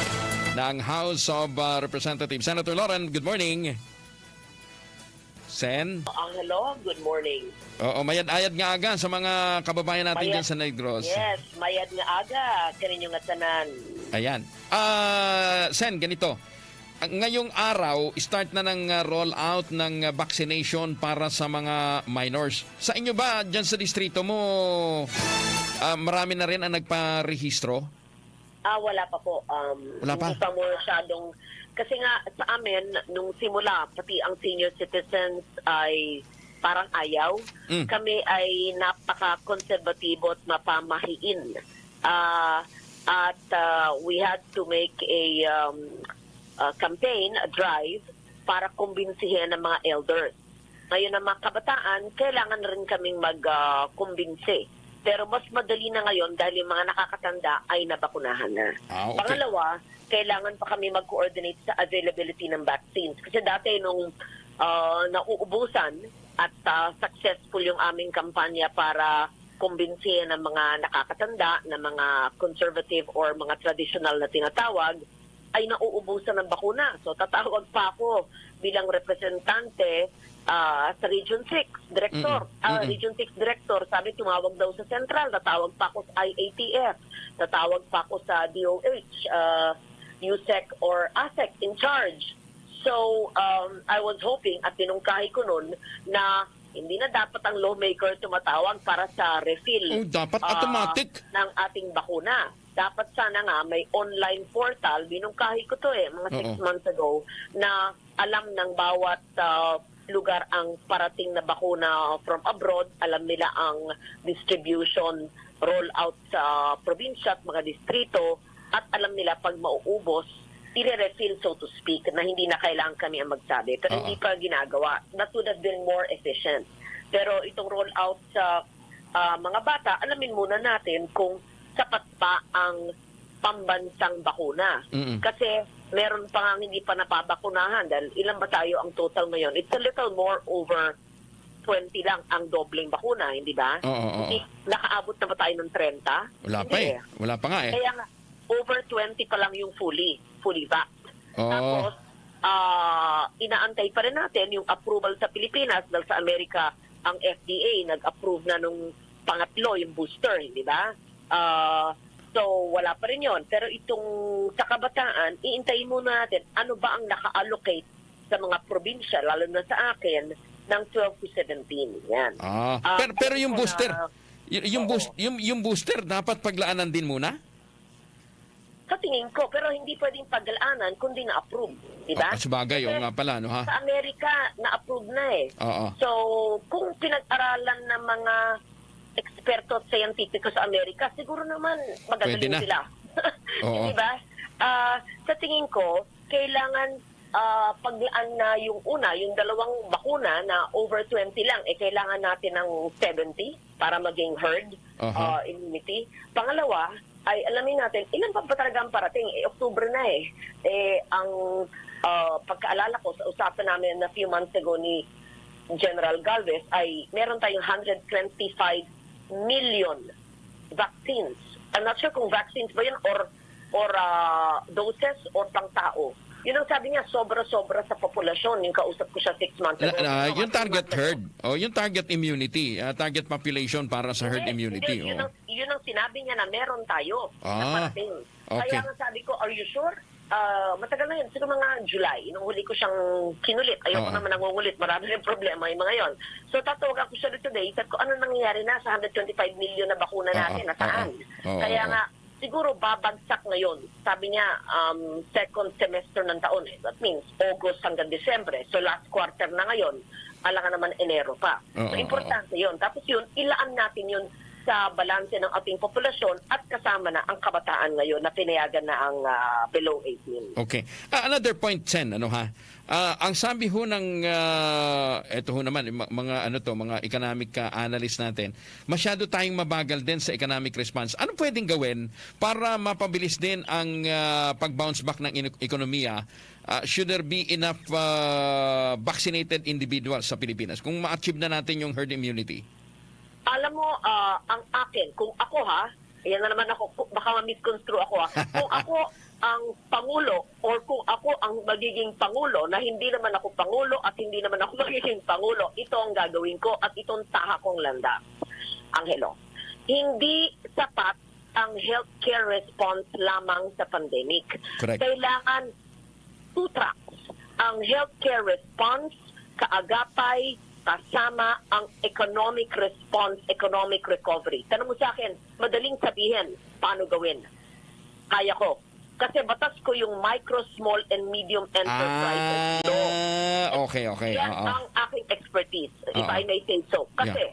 ng House of, uh, Representatives. Senator Loren, good morning. Sen? Ah, hello, good morning. Oo, mayad-ayad nga aga sa mga kababayan natin Mayad-, dyan sa Negros. Yes, mayad nga aga kaninyo nga tanan. Ayan. Ah, Sen, ganito. Ang ngayong araw, start na ng, ah, rollout ng, ah, vaccination para sa mga minors. Sa inyo ba, dyan sa distrito mo, ah, marami na rin ang nagparehistro? Ah, wala pa po. Um, Wala pa? Hindi pa masyadong, kasi nga sa amin, nung simula, pati ang senior citizens ay parang ayaw. Mm. Kami ay napaka-konserbatibo at mapamahiin. Ah, at, ah, we had to make a, um, ah, campaign, a drive, para kumbinsihin ang mga elders. Ngayon, ang mga kabataan, kailangan rin kaming mag, ah, kumbinsi. Pero mas madali na ngayon dahil yung mga nakakatanda ay nabakunahan na. Ah, okay. Pangalawa, kailangan pa kami mag-coordinate sa availability ng vaccines. Kasi dati nung, ah, nauubusan at, ah, successful yung aming kampanya para kumbinsihin ang mga nakakatanda na mga conservative or mga traditional na tinatawag, ay nauubusan ng bakuna. So, tatawag pa ako bilang representante, ah, sa Region six, Director. Mm-mm. Ah, Mm-mm. Region six Director, sabi, tumawag daw sa Central, tatawag pa ako sa I A T F, tatawag pa ako sa D O H, ah, USEC or ASEC in charge. So, um, I was hoping at tinungkahi ko nun na hindi na dapat ang lawmaker tumatawag para sa refill, Oh, dapat ah, automatic. Ng ating bakuna. Dapat sana nga may online portal, binungkahi ko to eh, mga six Oo. months ago, na alam ng bawat, ah, lugar ang parating na bakuna from abroad, alam nila ang distribution rollout sa probinsya at mga distrito, at alam nila pag mauubos, ire-refill, so to speak, na hindi na kailangan kami ang magsabi. Pero Oo. hindi pa ginagawa. That would have been more efficient. Pero itong rollout sa, ah, mga bata, alamin muna natin kung sapat pa ang pambansang bakuna. Mm-mm. Kasi meron pa nga hindi pa napabakunahan dahil ilan ba tayo ang total ngayon? It's a little more over twenty lang ang dobleng bakuna, hindi ba? Oo, oo. Hindi, nakaabot na ba tayo ng trenta? Wala Hindi pa eh. eh. Wala pa nga eh. Kaya nga, over twenty pa lang yung fully, fully vax. Oo. Tapos, ah, inaantay pa rin natin yung approval sa Pilipinas dahil sa Amerika, ang F D A nag-approve na nung pangatlo, yung booster, hindi ba? Ah, so, wala pa rin yon. Pero itong sa kabataan, iintayin muna natin ano ba ang naka-allocate sa mga probinsya, lalo na sa akin, ng twelve to seventeen. Yan. Ah, Ah, pero, pero yung ko booster, na, y-, yung oo. boost-, yung, yung booster dapat paglaanan din muna? Sa tingin ko, pero hindi pwedeng paglaanan kundi na-approve, di ba? Ah, sabagay, oo Kasi nga pala, no, ha? Sa Amerika, na-approve na eh. Oo. So, kung pinag-aralan ng mga eksperto at siyentipiko sa Amerika, siguro naman Pwede magagaling na. sila. Oo. Di ba? Ah, sa tingin ko, kailangan, ah, paglaan na yung una, yung dalawang bakuna na over twenty lang, eh, kailangan natin ng seventy para maging herd, Aha. ah, immunity. Pangalawa, ay alamin natin, ilan pa ba talaga ang parating? Eh, October na eh. Eh, ang, ah, pagkaalala ko sa usapan namin a few months ago ni General Galvez ay meron tayong hundred twenty-five million vaccines. I'm not sure kung vaccines ba yun or, or, ah, doses or pang tao. Yun ang sabi niya, sobra-sobra sa populasyon. Yung kausap ko siya six months Na, ago. na, Mga yung target months ago. herd. Oh, yung target immunity, ah, target population para sa herd Hindi, immunity. hindi. Yun Oh. ang, yun ang sinabi niya na meron tayo na Ah, parating. okay. Kaya nga sabi ko, "Are you sure?" Ah, matagal na yun. Siguro mga July, nung huli ko siyang kinulit. Ayoko Oo. naman nangungulit. Marami rin problema yung mga yon. So, tatawagan ko siya today. Sabi ko, "Ano nangyayari na sa hundred twenty-five million na bakuna Oo, natin? Nasaan?" oo. Oo, Kaya oo. nga, siguro babagsak ngayon. Sabi niya, um, second semester ng taon eh. That means August hanggang Disyembre. So, last quarter na ngayon. Alangan naman Enero pa. Oo, So, oo. importante yun. Tapos yun, ilaan natin yun sa balanse ng ating populasyon at kasama na ang kabataan ngayon na pinayagan na ang ah, below eighteen. Okay. Ah, another point, Sen, ano ha? Ah, ang sabi ho ng, ah, eto ho naman, yung ma- mga ano to, mga economic ah, analyst natin, masyado tayong mabagal din sa economic response. Ano pwedeng gawin para mapabilis din ang ah, pag-bounce back ng ino- ekonomiya? Ah, should there be enough ah, vaccinated individuals sa Pilipinas kung ma-achieve na natin yung herd immunity? Alam mo, ah, ang akin, kung ako ha, yan na naman ako, ku- baka ma-misconstrue ako ha. Kung ako ang Pangulo or kung ako ang magiging Pangulo na hindi naman ako Pangulo at hindi naman ako magiging Pangulo, ito ang gagawin ko at itong taha kong landa. Angelo, hindi sapat ang healthcare response lamang sa pandemic. Correct. Kailangan two tracks. Ang healthcare response, kaagapay, kasama ang economic response, economic recovery. Tanong mo sa akin, madaling sabihin, paano gawin? Kaya ko. Kasi batas ko yung micro, small, and medium enterprises law. Ah, okay, okay. Yan Oo. ang aking expertise, if Oo. I may say so. Kasi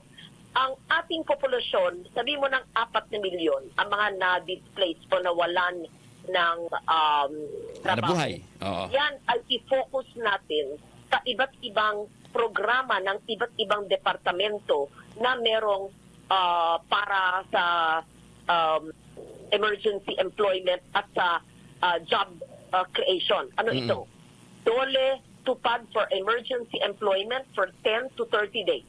ang ating populasyon, sabi mo ng apat na milyon, ang mga na-displaced o nawalan ng um, trabaho. Nabuhay. Oo. Yan ay i-focus natin sa iba't ibang programa ng iba't ibang departamento na merong ah, para sa um, emergency employment at sa ah, job ah, creation. Ano Mm. ito? DOLE TUPAD for emergency employment for ten to thirty days.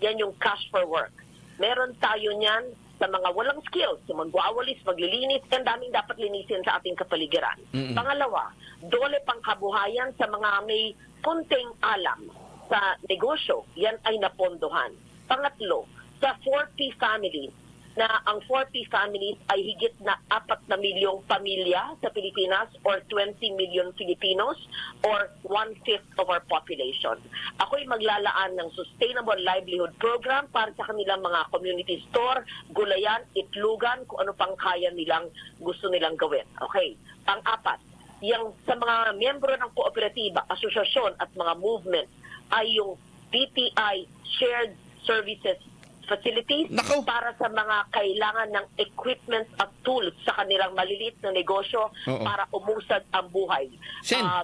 Yan yung cash for work. Meron tayo niyan sa mga walang skills, sa magwawalis, maglilinis, ang daming dapat linisin sa ating kapaligiran. Mm. Pangalawa, DOLE pangkabuhayan sa mga may konting alam sa negosyo. Yan ay napondohan. Pangatlo, sa four P families, na ang four P families ay higit na apat na milyong pamilya sa Pilipinas or twenty million Filipinos or one-fifth of our population. Ako'y maglalaan ng Sustainable Livelihood Program para sa kanilang mga community store, gulayan, itlogan, kung ano pang kaya nilang gusto nilang gawin. Okay. Pang-apat, yang sa mga miyembro ng kooperatiba, asosasyon at mga movement ay yung D T I Shared Services Facilities Nako! para sa mga kailangan ng equipment at tools sa kanilang maliliit na negosyo Oo. para umusad ang buhay. Sen, Ah,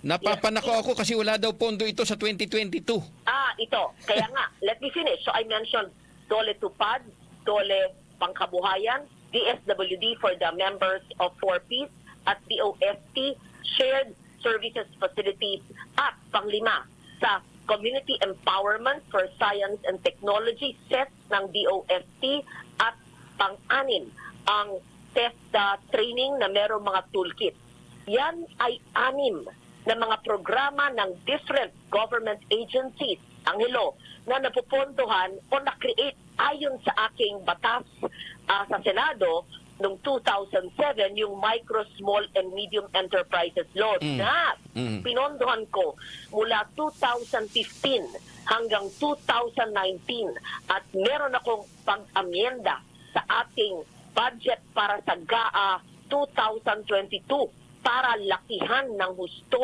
Napapanako ako kasi wala daw pondo ito sa twenty twenty-two. Ah, ito. Kaya nga, let me finish. So I mentioned DOLE TUPAD, DOLE Pangkabuhayan, D S W D for the members of four Ps, at D O S T, Shared Services Facilities, at panglima, sa Community Empowerment for Science and Technology, SET ng D O S T, at pang-anim, ang TESDA training na merong mga toolkit. Yan ay anim na mga programa ng different government agencies, Angelo, na napupondohan o na-create ayon sa aking batas ah, sa Senado noong two thousand seven, yung Micro, Small, and Medium Enterprises Law Mm. na Mm. pinondohan ko mula two thousand fifteen hanggang two thousand nineteen, at meron akong pag-amyenda sa ating budget para sa GAA two thousand twenty-two para lakihan ng husto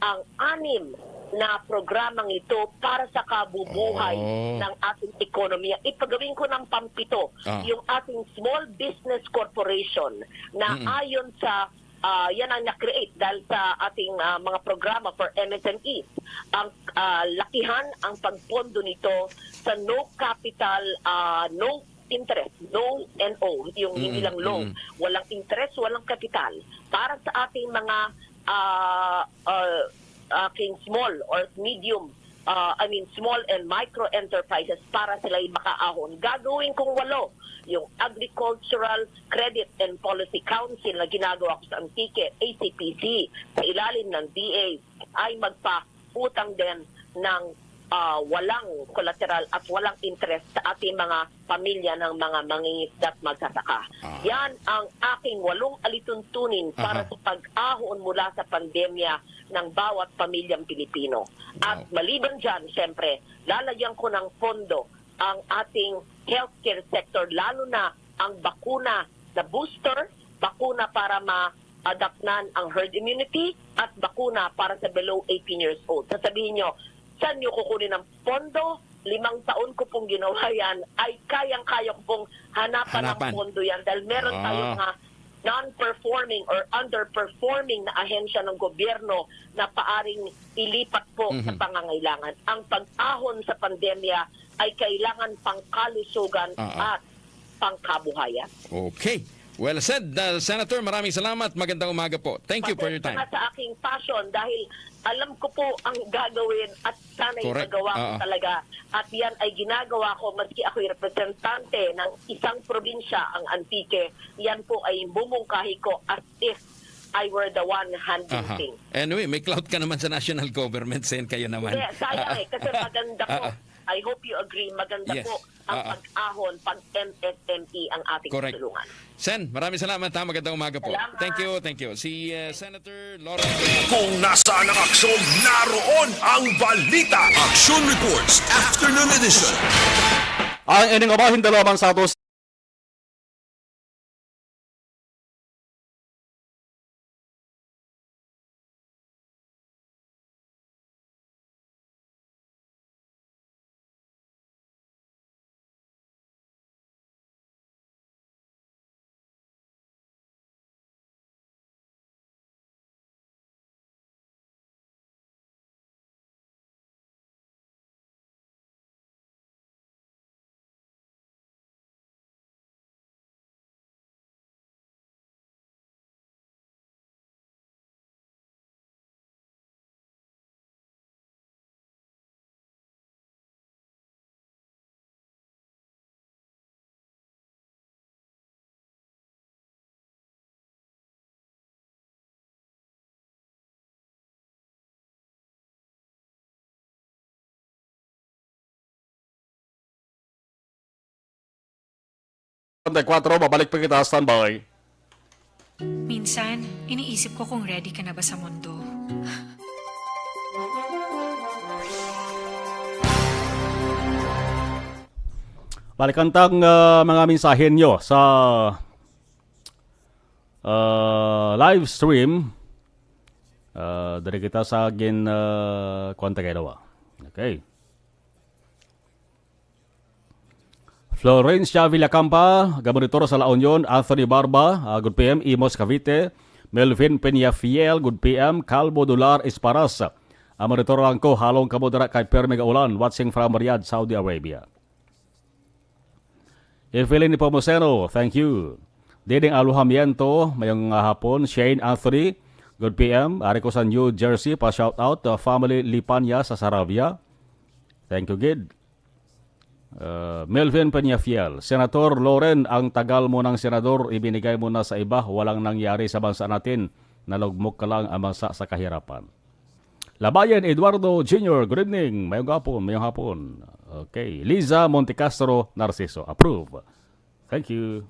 ang anim na programang ito para sa kabubuhay Oh. ng ating ekonomiya. Ipagawin ko ng pampito Ah. yung ating Small Business Corporation na Mm-mm. ayon sa ah, yan ang na-create dahil sa ating ah, mga programa for M S M Es. Ang ah, lakihan ang pagpondo nito sa no capital, ah, no interest, no N O, yung hindi Mm, lang loan. mm. Walang interest, walang kapital. Para sa ating mga ah, ah, aking small or medium, ah, I mean small and micro enterprises para sila'y makaahon, gagawin kong walo, yung Agricultural Credit and Policy Council na ginagawa ko sa Antique, A C P C, sa ilalim ng D A, ay magpautang din ng ah, walang collateral at walang interest sa ating mga pamilya ng mga mangingisda at magsasaka. Ah. Yan ang aking walong alituntunin para Aha. sa pag-ahon mula sa pandemya ng bawat pamilyang Pilipino. At Wow. maliban dyan, siyempre, lalagyan ko ng pondo ang ating healthcare sector, lalo na ang bakuna na booster, bakuna para ma-adapnan ang herd immunity, at bakuna para sa below eighteen years old. Sasabihin nyo, saan nyo kukunin ang pondo? Limang taon ko pong ginawa yan, ay kayang-kaya ko pong hanapan ng Hanapan. pondo yan dahil meron Ah. tayong mga non-performing or underperforming na ahensya ng gobyerno na paaring ilipat po sa Mhm. pangangailangan. Ang pag-ahon sa pandemya ay kailangan pangkalusugan Ah, ah. at pangkabuhayan. Okay. Well said, uh, Senator. Maraming salamat. Magandang umaga po. Thank you for your Pasensya time. na sa aking passion dahil alam ko po ang gagawin at sana'y Correct. magawa ko Oo. talaga. At yan ay ginagawa ko maski ako'y representante ng isang probinsya, ang Antique. Yan po ay mumungkahi ko as if I were the one handling Aha. things. Anyway, may clout ka naman sa national government, Sen, kayo naman. Hindi, sayang Ah, eh, kasi ah, maganda po. ah, ah. I hope you agree, maganda Yes. po ang Ah, ah. pag-ahon, pag M S M E ang ating Correct. tulungan. Sen, maraming salamat ha. Magandang umaga po. Salamat. Thank you, thank you. Si, uh, Senator Lawrence. Kung nasaan ang aksyon, naroon ang balita. Action Reports, Afternoon Edition. Ang ining ubahin dala man sa ato Treinta y cuatro, babalik pa kita, standby. Minsan, iniisip ko kung ready ka na ba sa mundo. Balikan tang, ah, mga mensahe nyo sa, ah, live stream. Ah, diri kita sa gin, ah, kuwan ta kay dawa. Okay. Florencia Villacampa, gamonitor sa La Union, Anthony Barba, ah, good P M, Imus Cavite, Melvin Peñafiel, good P M, Calvo Dular Esparas. Ang monitor lang ko, halong kamo dira kay permi nga ulan, watching from Riyadh, Saudi Arabia. Evelyn Nepomuceno, thank you. Diding Alojamiento, mayong, ah, hapon. Shane Anthony, good P M. Ari ko sa New Jersey, pa shout out, uh, family Lipanya sa Saravia. Thank you, gid. Uh, Melvin Peñafiel, Senator Loren, ang tagal mo ng senador, ibinigay mo na sa iba, walang nangyari sa bansa natin. Nalugmok ka lang ang bansa sa kahirapan. Labayan Eduardo Junior, good evening. Mayong hapon, mayong hapon. Okay. Liza Montecastro Narciso, approve. Thank you.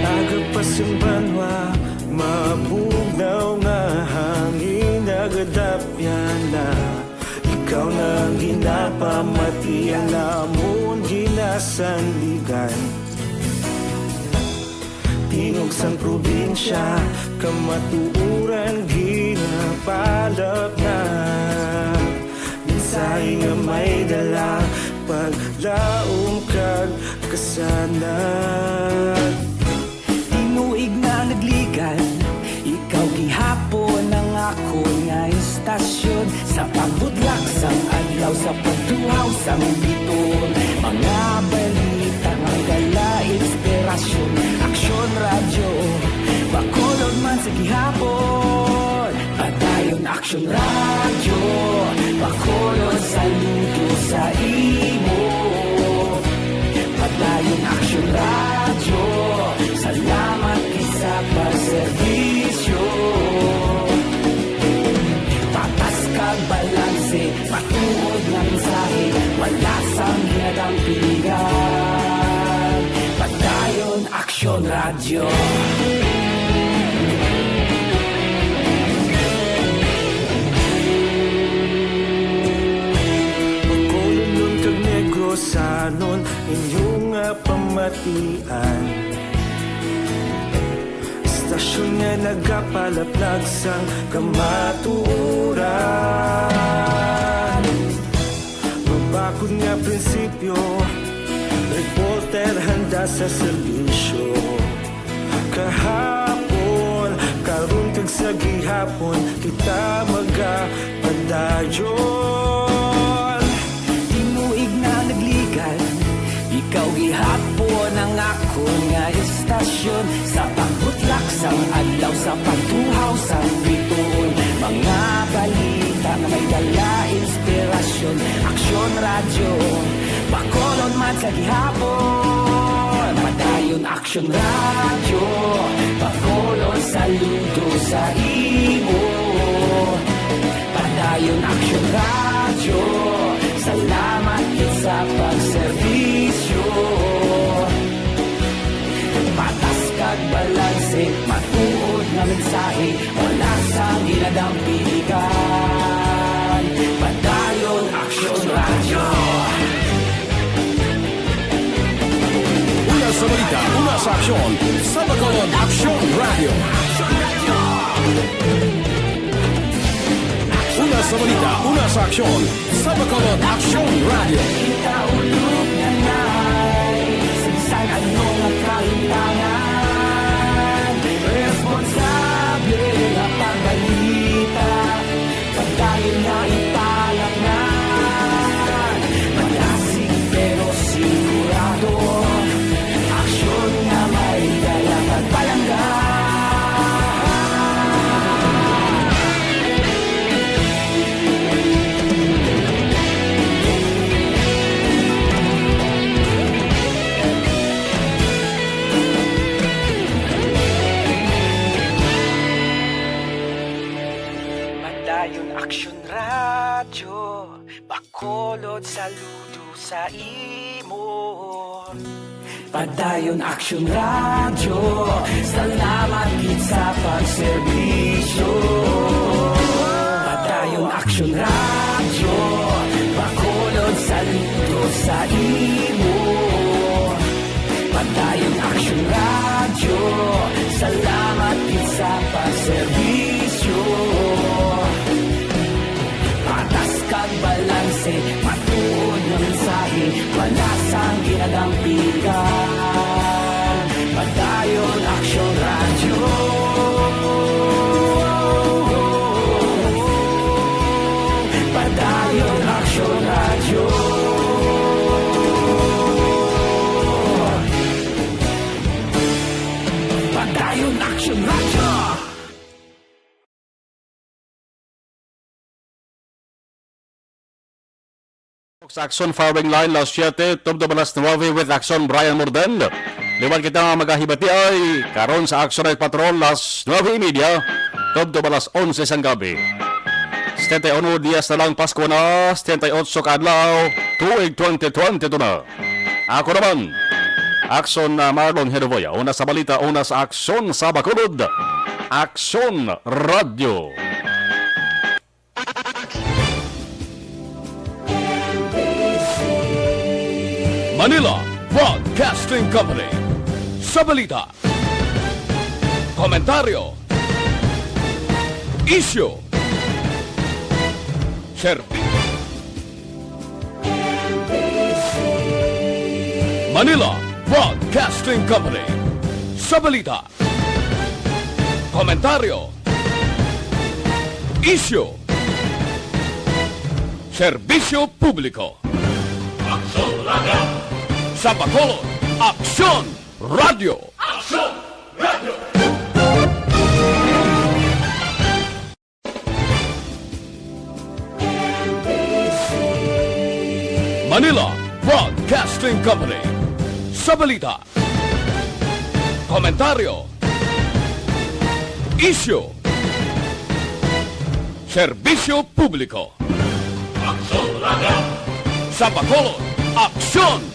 Aga pa sing banwa, mabugnaw nga hangin nagadapyan na. Ikaw na ang ginapamati, ang amon ginasandigan. Tingog sang probinsya, kamatuoran ginapalapngan. Mensahe nga may dala, paglaom kag kasanag. Tinuig na nagligad, ikaw gihapon ang akon nga istasyon. Ang biton, mga balita nga dala inspirasyon. Aksyon Radyo, Bacolod man sa gihapon. Padayon Aksyon Radyo, Bacolod saludo sa imo. Padayon Aksyon Radyo, salamat gid sa pagserbisyo. Patas kag balanse, matuod nga mensahe, wala sang ginadampigan. Padayon Aksyon Radyo. Bacolodnon kag Negrosanon, inyo nga pamatian. Istasyon nga nagapalaplag sang kamatuoran. Mabakod nga prinsipyo, reporter handa sa serbisyo. Kahapon, karon kag sa gihapon, kita magapadayon. Tinuig na nagligan, ikaw gihapon ang akon nga istasyon. Sa pagbutlak sang adlaw, sa pagtuhaw sang bituon, mga balita nga may dala inspirasyon. Aksyon Radyo, Bacolod man sa gihapon. Padayon Aksyon Radyo, Bacolod saludo sa imo. Padayon Aksyon Radyo, salamat gid sa pagserbisyo. Patas kag balanse, matuod nga mensahe, wala sang ginadampigan. Padayon Aksyon Radyo. Una sa balita, una sa aksyon, sa Bacolod Aksyon Radyo. Una sa balita, una sa aksyon, sa Bacolod Aksyon Radyo. Kita ulog na nay, sa bisan ano nga kahimtangan, responsable nga pagbalita. Padayon nga ipalangnan, malasig pero sigurado. Aksyon nga may dala pagpalangga. Padayon Aksyon Radyo, Bacolod saludo sa imo. Padayon Aksyon Radyo, salamat gid sa pagserbisyo. Padayon Aksyon Radyo, Bacolod saludo sa imo. Padayon Aksyon Radyo, salamat gid sa pagserbisyo. Patas kag balanse, matuod nga mensahe, wala sang ginadampigan. Padayon Aksyon Radyo. Padayon Aksyon Radyo. Padayon Aksyon Radyo. Sa Aksyon Firing Line, las siete, tubtob alas nuebe with Aksyon Brian Morden. Liwat kita nga magahibati ay karon sa Aksyon Night Patrol, las nuebe y media, tubtob alas onse sang gabi. Setenta y uno dias na lang Pasko na, setenta y ocho ka adlaw, tuig twenty twenty-two na. Ako naman, Aksyon, ah, Marlon Hedovoya. Una sa balita, una sa aksyon sa Bacolod. Aksyon Radyo. Manila Broadcasting Company. Sa balita, komentaryo, isyu, serbi-, Manila Broadcasting Company. Sa balita, komentaryo, isyu, serbisyo publiko. Sa Bacolod, Aksyon Radio. Manila Broadcasting Company. Sa balita, komentaryo, isyu, serbisyo publiko. Sa Bacolod, Aksyon!